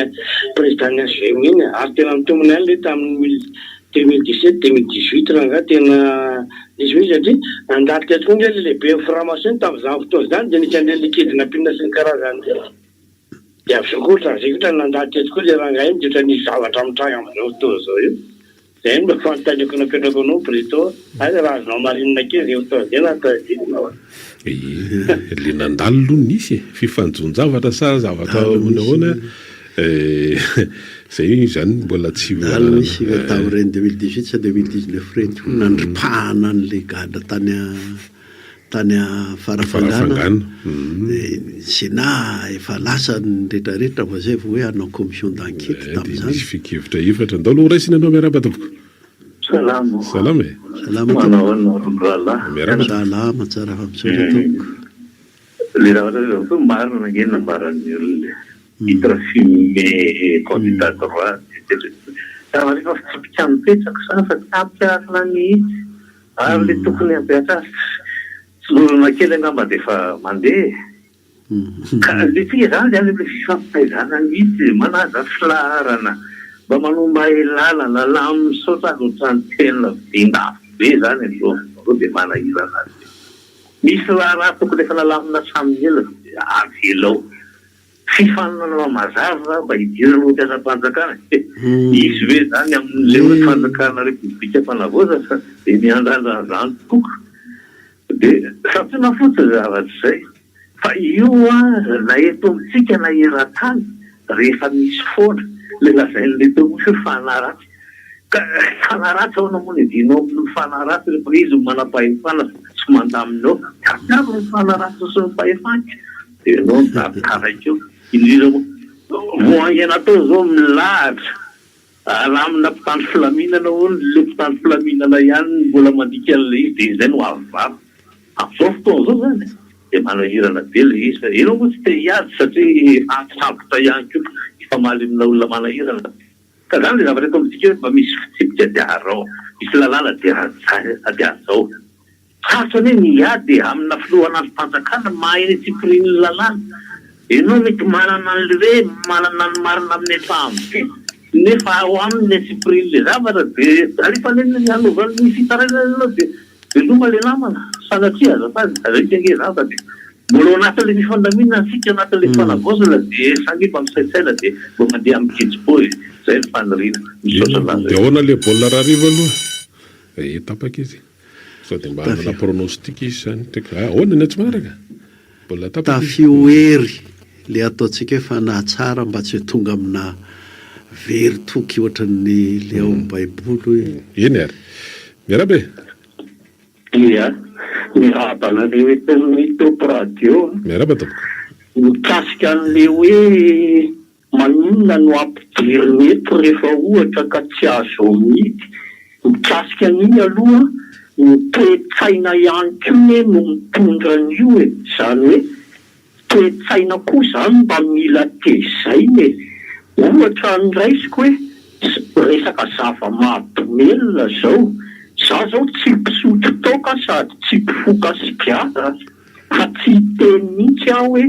président-n'ny HVM iny ary tena mitombina ihany ilay tamin'ny mille 2017 2018 rangahy tena nisy mihitsy satria nandalo teto koa ange ilay lehiben'ny franc-maçon tamin'izany fotoana izany dia nisy an'ireny kidnapping sy ny karazany ireny. Dia avy eo koa ohatran'izay koa ohatran'ny nandalo teto koa ilay rangahy iny dia ohatran'ny nisy zavatra mitranga amin'izao fotoana izao io. Izay no mba fanontaniako napetrako anao Brito, aiza raha azonao hamarinina kely izay fotoana izay na tadidinao a. Ie, le nandalo aloha nisy e, fifanjoan-javatra sa zavatra ahoana ahoana e, zay izany mbola tsy Nandalo nisy fa tamin'ireny 2018 sa 2019 ireny koa nandripahana an'ilay gadra tany tany Farafangana, dia ny Sénat efa lasa ny retraretra vao zay vao hoe hanao commission d'enquête tamin'izany. Dia nisy fikevitra efatra. Ndao aloha ho raisina ianao miarahaba tompoko. Salama. Salama e. Salama tompoko. Manao ahoana ry rahalahy? Miarahaba tompoko. Salama tsara fa misaotra tompoko. Le zavatra zao koa marina ange ny nambaran'ny olona e. Titre fumer candidat droit etc. Zavatra efa fitsipika mipetraka izany fa tsy ampiharina mihitsy. Ary le tokony hampiasa azy tsy lolona kely angamba dia efa mandeha e. Ka le tsika izany dia any amin'ilay fifampitaizana mihitsy e, manaja filaharana, mba manombahy lalana, la misaotra azy ohatran'ny tena vin-dafo be izany amin'izao fotoana izao dia manahirana be. Misy raharaha tokony efa nalamina hatramin'ny ela dia avelao. Fifaninanana mazava mba hidirana ho mpiasam-panjakana e! Hisy ve izany amin'ilay hoe fanjakana repoblikam-panavaozana sa dia miandrandra an'izany tokoa ka? Dia santionany fotsiny izay zavatra izay. Fa io an, na eto amintsika na eran-tany, rehefa misy foana ilay lazain'ilay teo mihitsy hoe fanahy ratsy. Ka fanahy ratsy ahoana moa no iadianao amin'ny fanahy ratsy rehefa izy no manam-pahefana sy mandamina eo? Tadiavo ny fanahy ratsy sy ny fahefany. Dia ianao no taraiky eo. Indrindra moa vao haingana teo izao milahatra alamina mpitandro filaminana hono, ilay mpitandro filaminana ihany no mbola mandika an'ilay izy dia izay no avo vava. Amin'izao fotoana izao izany dia manahirana be ilay izy fa ianao moa tsy te hiady satria efa sarotra ihany koa hifamaly amina olona manahirana. Ka izany ilay zavatra eto amintsika hoe mba misy fitsipika dia araho, misy lalàna dia dia hajao. Sarotra anie ny hiady e, amina filohan'andrim-panjakana mahay ny antsipirian'ny lalàna. Ianao mety manana an'ilay hoe manana ny marina amin'ny ampahany be, nefa ao aminy ny antsipirian'ilay zavatra dia alefa anie ny hanova ny fitarainana ianao dia veloma ilay namana. Sanatria azafady, alika ange izany fa dia mbola ao anatin'ilay fifandaminana isika, ao anatin'ilay fanavaozana dia samia mba misaintsaina dia mba mandeha amin'ny kitsim-po e. Izay ny faniriana. Misaotra anareo. Dia ahoana ilay baolina rahariva aloha? Eh, tapaka izy. Sao dia mba hanana pronostic izy izany. Ahoana ny atsy manaraka? Mbola tapaka izy. Tafio hery le ataontsika hoe fanahy tsara mba tsy ho tonga amina very toky ohatran'ny le ao amin'ny baiboly hoe. Eny ary. Miarahaba e! Ia, miarahaba anareo eto amin'ny Top Radio a. Miarahaba tompoko. Mikasika an'le hoe Maninona no ampidirina eto rehefa ohatra ka tsy azo amidy? Mikasika an'iny aloha, ny toe-tsaina ihany koa anie no mitondra an'io e! Izany hoe. toe-tsaina koa izany mba mila tezaina e! Ohatra ny raisiko hoe resaka zava-mahadomelina izao, za zao tsy mpisotro toaka sady tsy mpifoka sigara fa tsy hiteny mihitsy aho hoe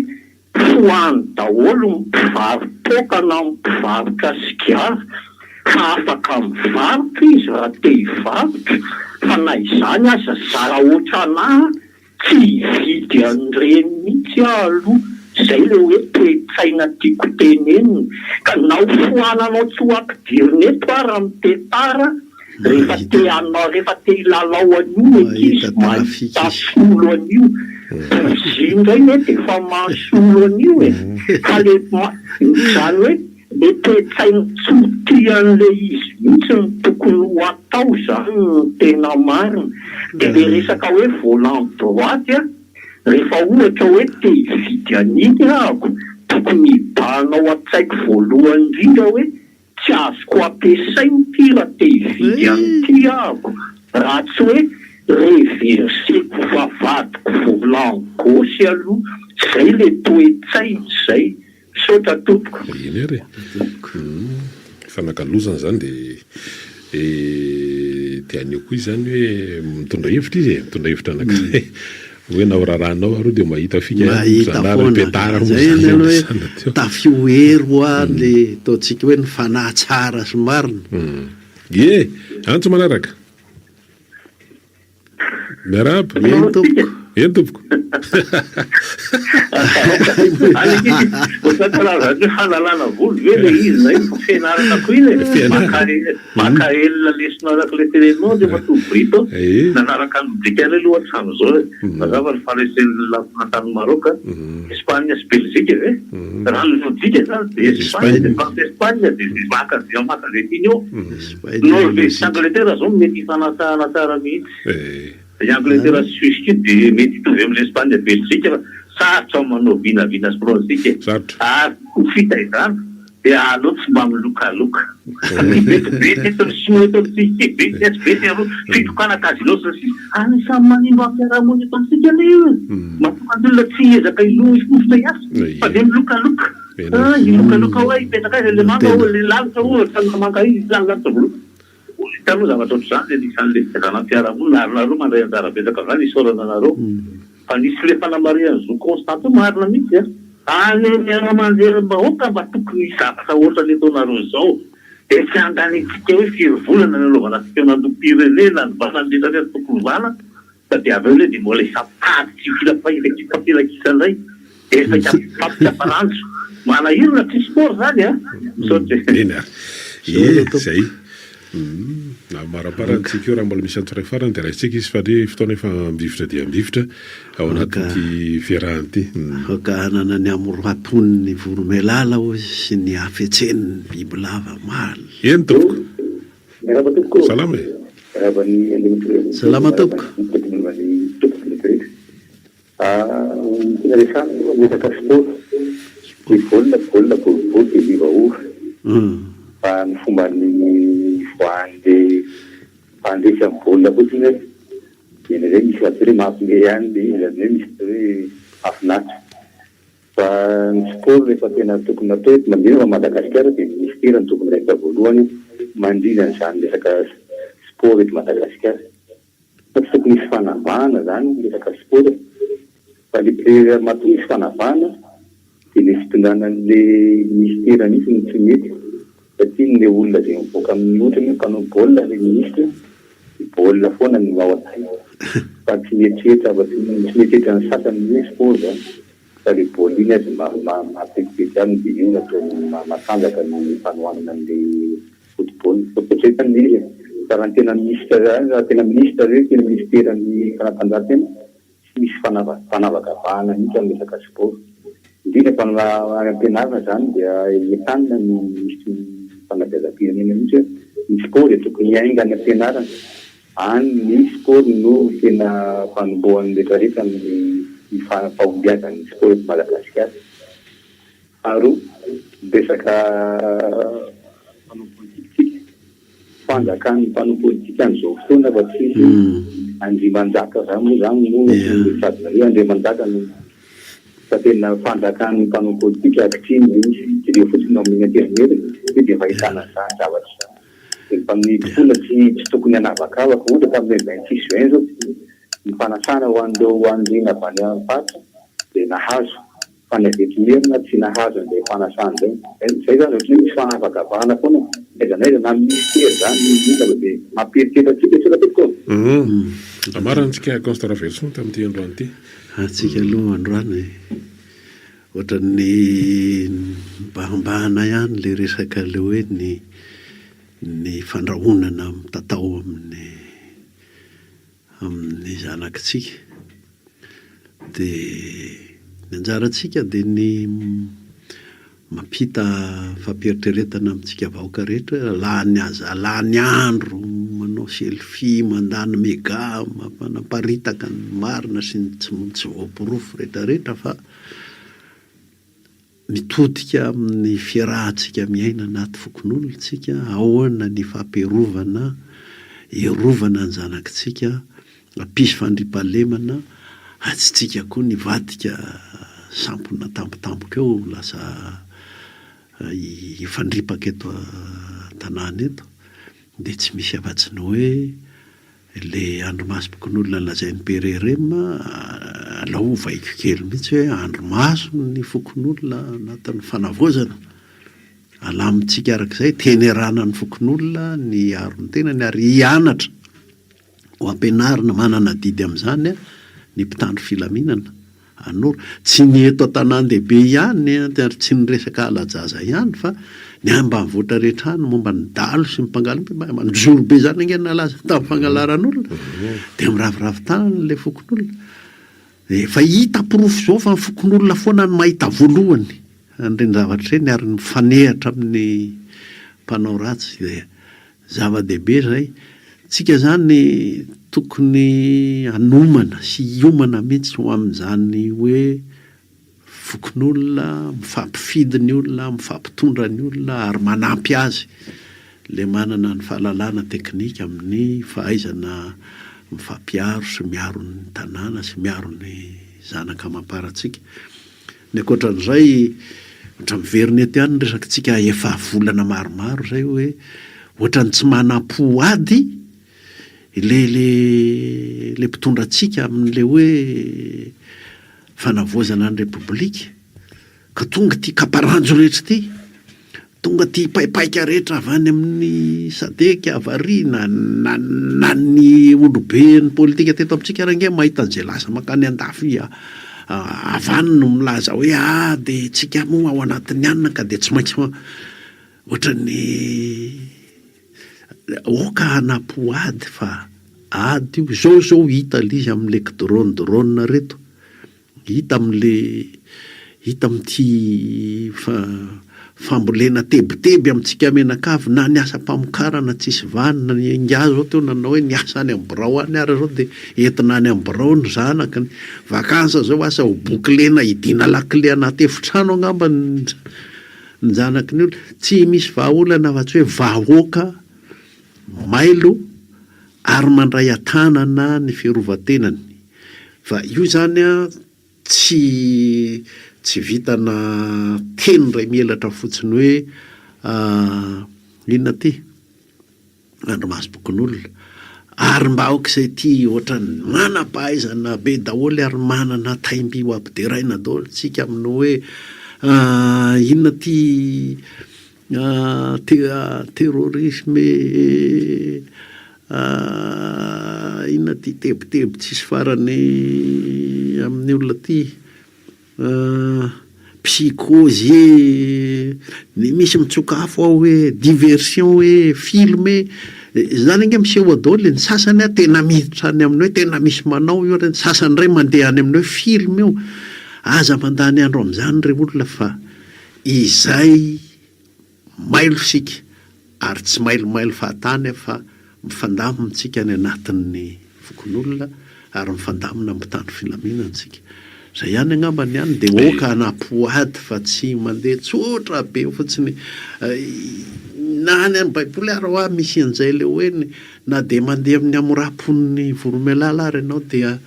fohano daholo ny mpivaro-toaka na ny mpivarotra sigara fa afaka mivarotra izy raha te hivarotra fa na izany aza zara ohatranà Tsy hividy an'ireny mihitsy aho aloha, izay ilay hoe toe-tsaina tiako tenenina. Ka na ho foananao tsy ho ampidirina eto ara ny tetara, rehefa te hanao, rehefa te hilalao an'io ny ankizy, mahita solo an'io. Bougie indray mety efa mahasolo an'io e! Fa le, izany hoe. Le toe-tsaina tsy ho tia an'le izy mihitsy no tokony ho atao zany no tena marina. De le resaka hoe volant droite a, rehefa ohatra hoe te hividy an'iny ahako, tokony hibahana ao an-tsaiko voalohany indrindra hoe tsy azoko ampiasaina ity raha te hividy an'ity ahako, raha tsy hoe reverseko vavadiko volant gauche aloha, zay le toe-tsaina zay. Misaotra tompoko. Eny ary e. Fanakalozana izany dia dia anio koa izany hoe mitondra hevitra izy e, mitondra hevitra anankiray hoe na ho rarahanao ary dia mahita fika ihany Mahita zanahary foana. petara moa Zay izany anie aloha hoe ampiasana teo. tafio hery hoa le ataontsika hoe ny fanahy tsara sy marina. Ie, antso manaraka. Miarahaba. Eny tompoko. Eny tompoko. Ohatran'ny hoe hanalana volo ve ilay izy na ino fa fianarana koa iny e. Maka elona lesona araka ilay teneninao Andriamatoa Brito. Nanaraka ny lojikan'ilay aloha hatramin'izao e. Mazava ny faharesen'ny lafina tany Maroc. Espagne sy Belgique ve? Raha ny lojika izany dia Espagne dia France Espagne dia maka izay maka izay tiany eo. Norvège sy Angleterre zao no mety hifanasahana tsara mihitsy. I Angleterre sy Suisse koa dia mety hitovy amin'i Espagne Belgique fa sarotra ny manao vinavina sy pronostic e. Ary ho fitaizana dia aleo tsy mba milokaloka. Ny betibety eto ny sinoa eto amintsika ity, bety etsy bety aroa, fitokana casino sy ny sisa. Anisan'ny manimba ny fiarahamonina eto amintsika anie io e. Mahatonga ny olona tsy hiezaka hiloha hifofotra hiasa fa dia milokaloka. Ah, hilokaloka hoe hipetraka aiza le manga oh, le lalitra ohatra na manga izy izany lalitra voaloha. Hitanao zavatra ohatr'izany dia anisan'le fitazanam-piarahamonina ary nareo mandray anjara betsaka amin'izany isaorana anareo. Fa nisy le fanamarihan'i Zo Constant teo marina mihitsy a. Any amin'ny haino-aman-jerim-bahoaka mba tokony hisy zavatra ohatran'ny ataonareo izao. Dia tsy handaniantsika hoe firy volana ny hanaovana fihaonandoham-pirenena, ny vana ny rehetra rehetra tokony hovana. Fa dia avy eo indray dia mbola hifampitady sy hifampilakisa indray dia saika hifampikapa ranjo. Manahirana tsy sport zany a! Misaotra e. Eny ary. Ie, zay. Amaraparany tsika eo raha mbola misy antso iray farany dia raisintsika izy fa ny fotoana efa ambivitra dia ambivitra ao anatin'ity fiarahana ity. Aoka hanana ny hamoram-pon'ny voromailala hoy izy sy ny hafetsen'ny bibilava mal. Eny tompoko. Miarahaba tompoko ô! Salama e! Miarahaba ny Andriamatoa Andriamatoa, Salama miarahaba tompoko. ny tompoko ny tompoko rehetra rehetra. Ny tena resahana aloha ny resaka sport, ny baolina baolina boribory dia viva ova. Fa ny fomba nivoahan'le mpandresy amin'ny baolina fotsiny hoe dia indraindray misy atao hoe mampime ihany le izy, izany hoe misy atao hoe mahafinaritra. Fa ny sport no efa tena tokony atao eto mandrindra fa Madagasikara dia ny ministera no tokony raikitra voalohany mandrindra an'izany resaka sport eto Madagasikara. Fa tsy tokony hisy fanavahana zany ny resaka sport e. Fa le pre matoa misy fanavahana dia le fitondrana an'le ministera mihitsy no tsy mety satria le olona izay mivoaka amin'ny ohatra hoe mpanao baolina le ministra dia baolina foana no ao an-tsainy fa tsy mieritreritra afa-tsy tsy mieritreritra ny sasany hoe sport zany. Fa le baolina iny aza maha-maha-maha-petipety aminy dia io no ataony maha-matanjaka ny fanohanana an'le football. Fa ohatr'izay zany le izy e. Fa raha ny tena minisitra raha tena minisitra ve, tena minisiteran'ny fanatanjahantena, tsy misy fanava- fanavakavahana mihitsy amin'ny resaka sport. Indrindra fa ny raha any am-pianarana izany dia entanina ny minisitry ny fanabeazam-pirenena mihitsy hoe ny sport dia tokony hiainga any am-pianarana. Any ny sport no tena fanombohan'ny rehetra rehetra amin'ny fahombiazan'ny sport eto Madagasikara. Faharoa, ny resaka mpanao politika tsika, fanjakan'ny mpanao politika amin'izao fotoana fa tsisy andriamanjaka zany moa zany moa no sady nareo andriamanjaka no. Fa tena fanjakan'ny mpanao politika ankehitriny ilay izy. Jereo fotsiny ao amin'ny aterineto io dia efa ahitana an'izany zavatra izany. Dia ny mpanohitra tsy tsy tokony hanavakavaka. Ohatra tamin'ilay 26 juin izao ny fanasana ho an'ireo andriana avy any amin'ny faritra dia nahazo. Fa ny avy eto Merina tsy nahazo an'izay fanasana izay. Izay izany ohatran'ny hoe misy fanavakavahana foana n'aiza n'aiza na ministera izany na inona fa dia mampieritreritra antsika tsotra tompoko ô. Amarantsika Constant Raveloson tamin'ity androany ity. Antsika aloha androany ohatran'ny nibahambahana ihany ilay resaka ilay hoe ny ny fandrahonana mitatao amin'ny amin'ny zanakitsika. Dia ny anjarantsika dia ny mampita fampieritreretana amintsika vahoaka rehetra hoe lany aza lany andro manao selfie, mandany mega, manaparitaka ny marina sy ny tsy voaporofo rehetrarehetra fa Mitodika amin'ny fiarahantsika miaina anaty fokonolona isika, ahoana ny fampiarovana, hiarovana ny zanakitsika, hampisy fandriampahalemana, atsitsika koa ny hivadika sampona tampotampoka eo lasa hifandripaka eto an-tanàna eto, dia tsy misy afa-tsy ny hoe Ilay andrimasom-pokonolona lazain'i PRRM, alao ovaiko kely mihitsy hoe andrimaso ny fokonolona anatin'ny fanavaozana. Alamintsika araka izay, tenerana ny fokonolona ny hiaro ny tenany ary hianatra ho ampianarina, manana adidy amin'izany ny mpitandro filaminana. Anoro. Tsy ny eto an-tanàn-dehibe ihany ary tsy ny resaka hala-jaza ihany fa ny ambanivohitra rehetra any momba ny dahalo sy ny mpangalatra, mandrozoro be izany ange no nalaza tamin'ny fangalaran'olona dia miraviravy tanana ilay fokonolona. Efa hita porofo izao fa ny fokonolona foana no mahita voalohany an'ireny zavatra ireny ary mifanehatra amin'ny mpanao ratsy dia Zava-dehibe izay. Tsika izany tokony hanomana sy hiomana mihitsy ho amin'izany hoe fokonolona, mifampifidy ny olona, mifampitondra ny olona ary manampy azy ilay manana ny fahalalana teknika amin'ny fahaizana mifampiaro sy miaro ny tanàna sy miaro ny zanaka amam-parantsika. Ny ankoatran'izay, ohatra miverina eto ihany ny resakitsika efa volana maromaro izay hoe ohatran'ny tsy manam-po ady ilay ilay ilay mpitondra antsika amin'ilay hoe fanavaozana ny Repoblika ka tonga ity kaparanjo rehetra ity. Tonga aty paipaika rehetra avy any amin'ny sadec havaria na na na ny oloben'ny politika teto amintsika ary ange mahita an'izay lasa mankany andafy avy any no milaza hoe ah dia tsika moa ao anatin'ny anona ka dia tsy maintsy ohatran'ny aoka hanapo ady fa ady io, izao izao hita ilay izy amin'ilay kidrone drone reto. Hita amin'le hita amin'ity fambolena tebiteby amintsika mianakavy na ny asam-pamokarana tsisy vanona, ny ingahy zao teo nanao hoe niasa any amin'ny birao any ary zao dia entina any amin'ny birao ny zanaka, ny vacances zao asa ho bouclena hidiana lakile anaty efitrano angamba ny ny zanaky ny olona, tsy misy vahaolana afa-tsy hoe vahoaka mailo ary mandray an-tanana ny fiarovan-tenany. Fa io izany an, tsy tsy vitana teny iray mihelatra fotsiny hoe inona ity? Andrimasom-pokonolona. Ary mba aoka izay ity ohatran'ny manam-pahaizana be daholo ary manana taim-by ho ampideraina daholo tsika amin'ny hoe inona ity Terrorisme e Inona ity tebiteby tsisy farany amin'ny olona ity Psychose e Misy mitsoka afo ao hoe diversion e Film e Izany ange miseho ao daholo e, ny sasany a tena miditra any amin'ny hoe tena misy manao io ary ny sasany indray mandeha any amin'ny hoe film io. Aza mandany andro amin'izany re olona fa Izay mailo isika ary tsy mailomailo fahatany fa mifandamina isika any anatin'ny fokonolona ary mifandamina amin'ny mpitandro filaminana isika. Izay ihany angamba ny any dia aoka hanapo ady fa tsy mandeha tsotra be fotsiny. Na any amin'ny baiboly ary hoa misy an'izay ilay hoe na dia mandeha amin'ny hamoram-pon'ny voromailala ary ianao dia.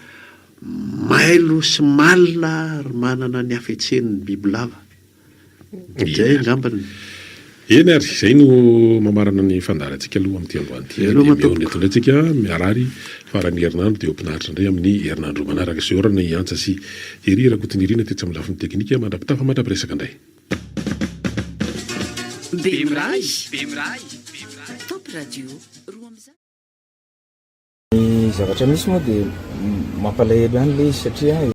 Mailo sy malina ary manana ny hafetsen'ny bibilava. Izay angamba ny. Eny ary, izay no mamarana ny fandaharantsika aloha amin'ity androany ity. Dia Veloma mihaona tompoko. eto indray tsika, miarary faran'ny herinandro dia ho mpinaritra indray amin'ny herinandro manaraka. Izay orana i Antsa sy Hery Rakotonirina tetsy amin'ny lafiny teknika. Mandra-pitafa mandra-piresaka indray. Bemiray. Top Radio 200. Ny zavatra misy moa dia mampalahelo ihany ilay izy satria.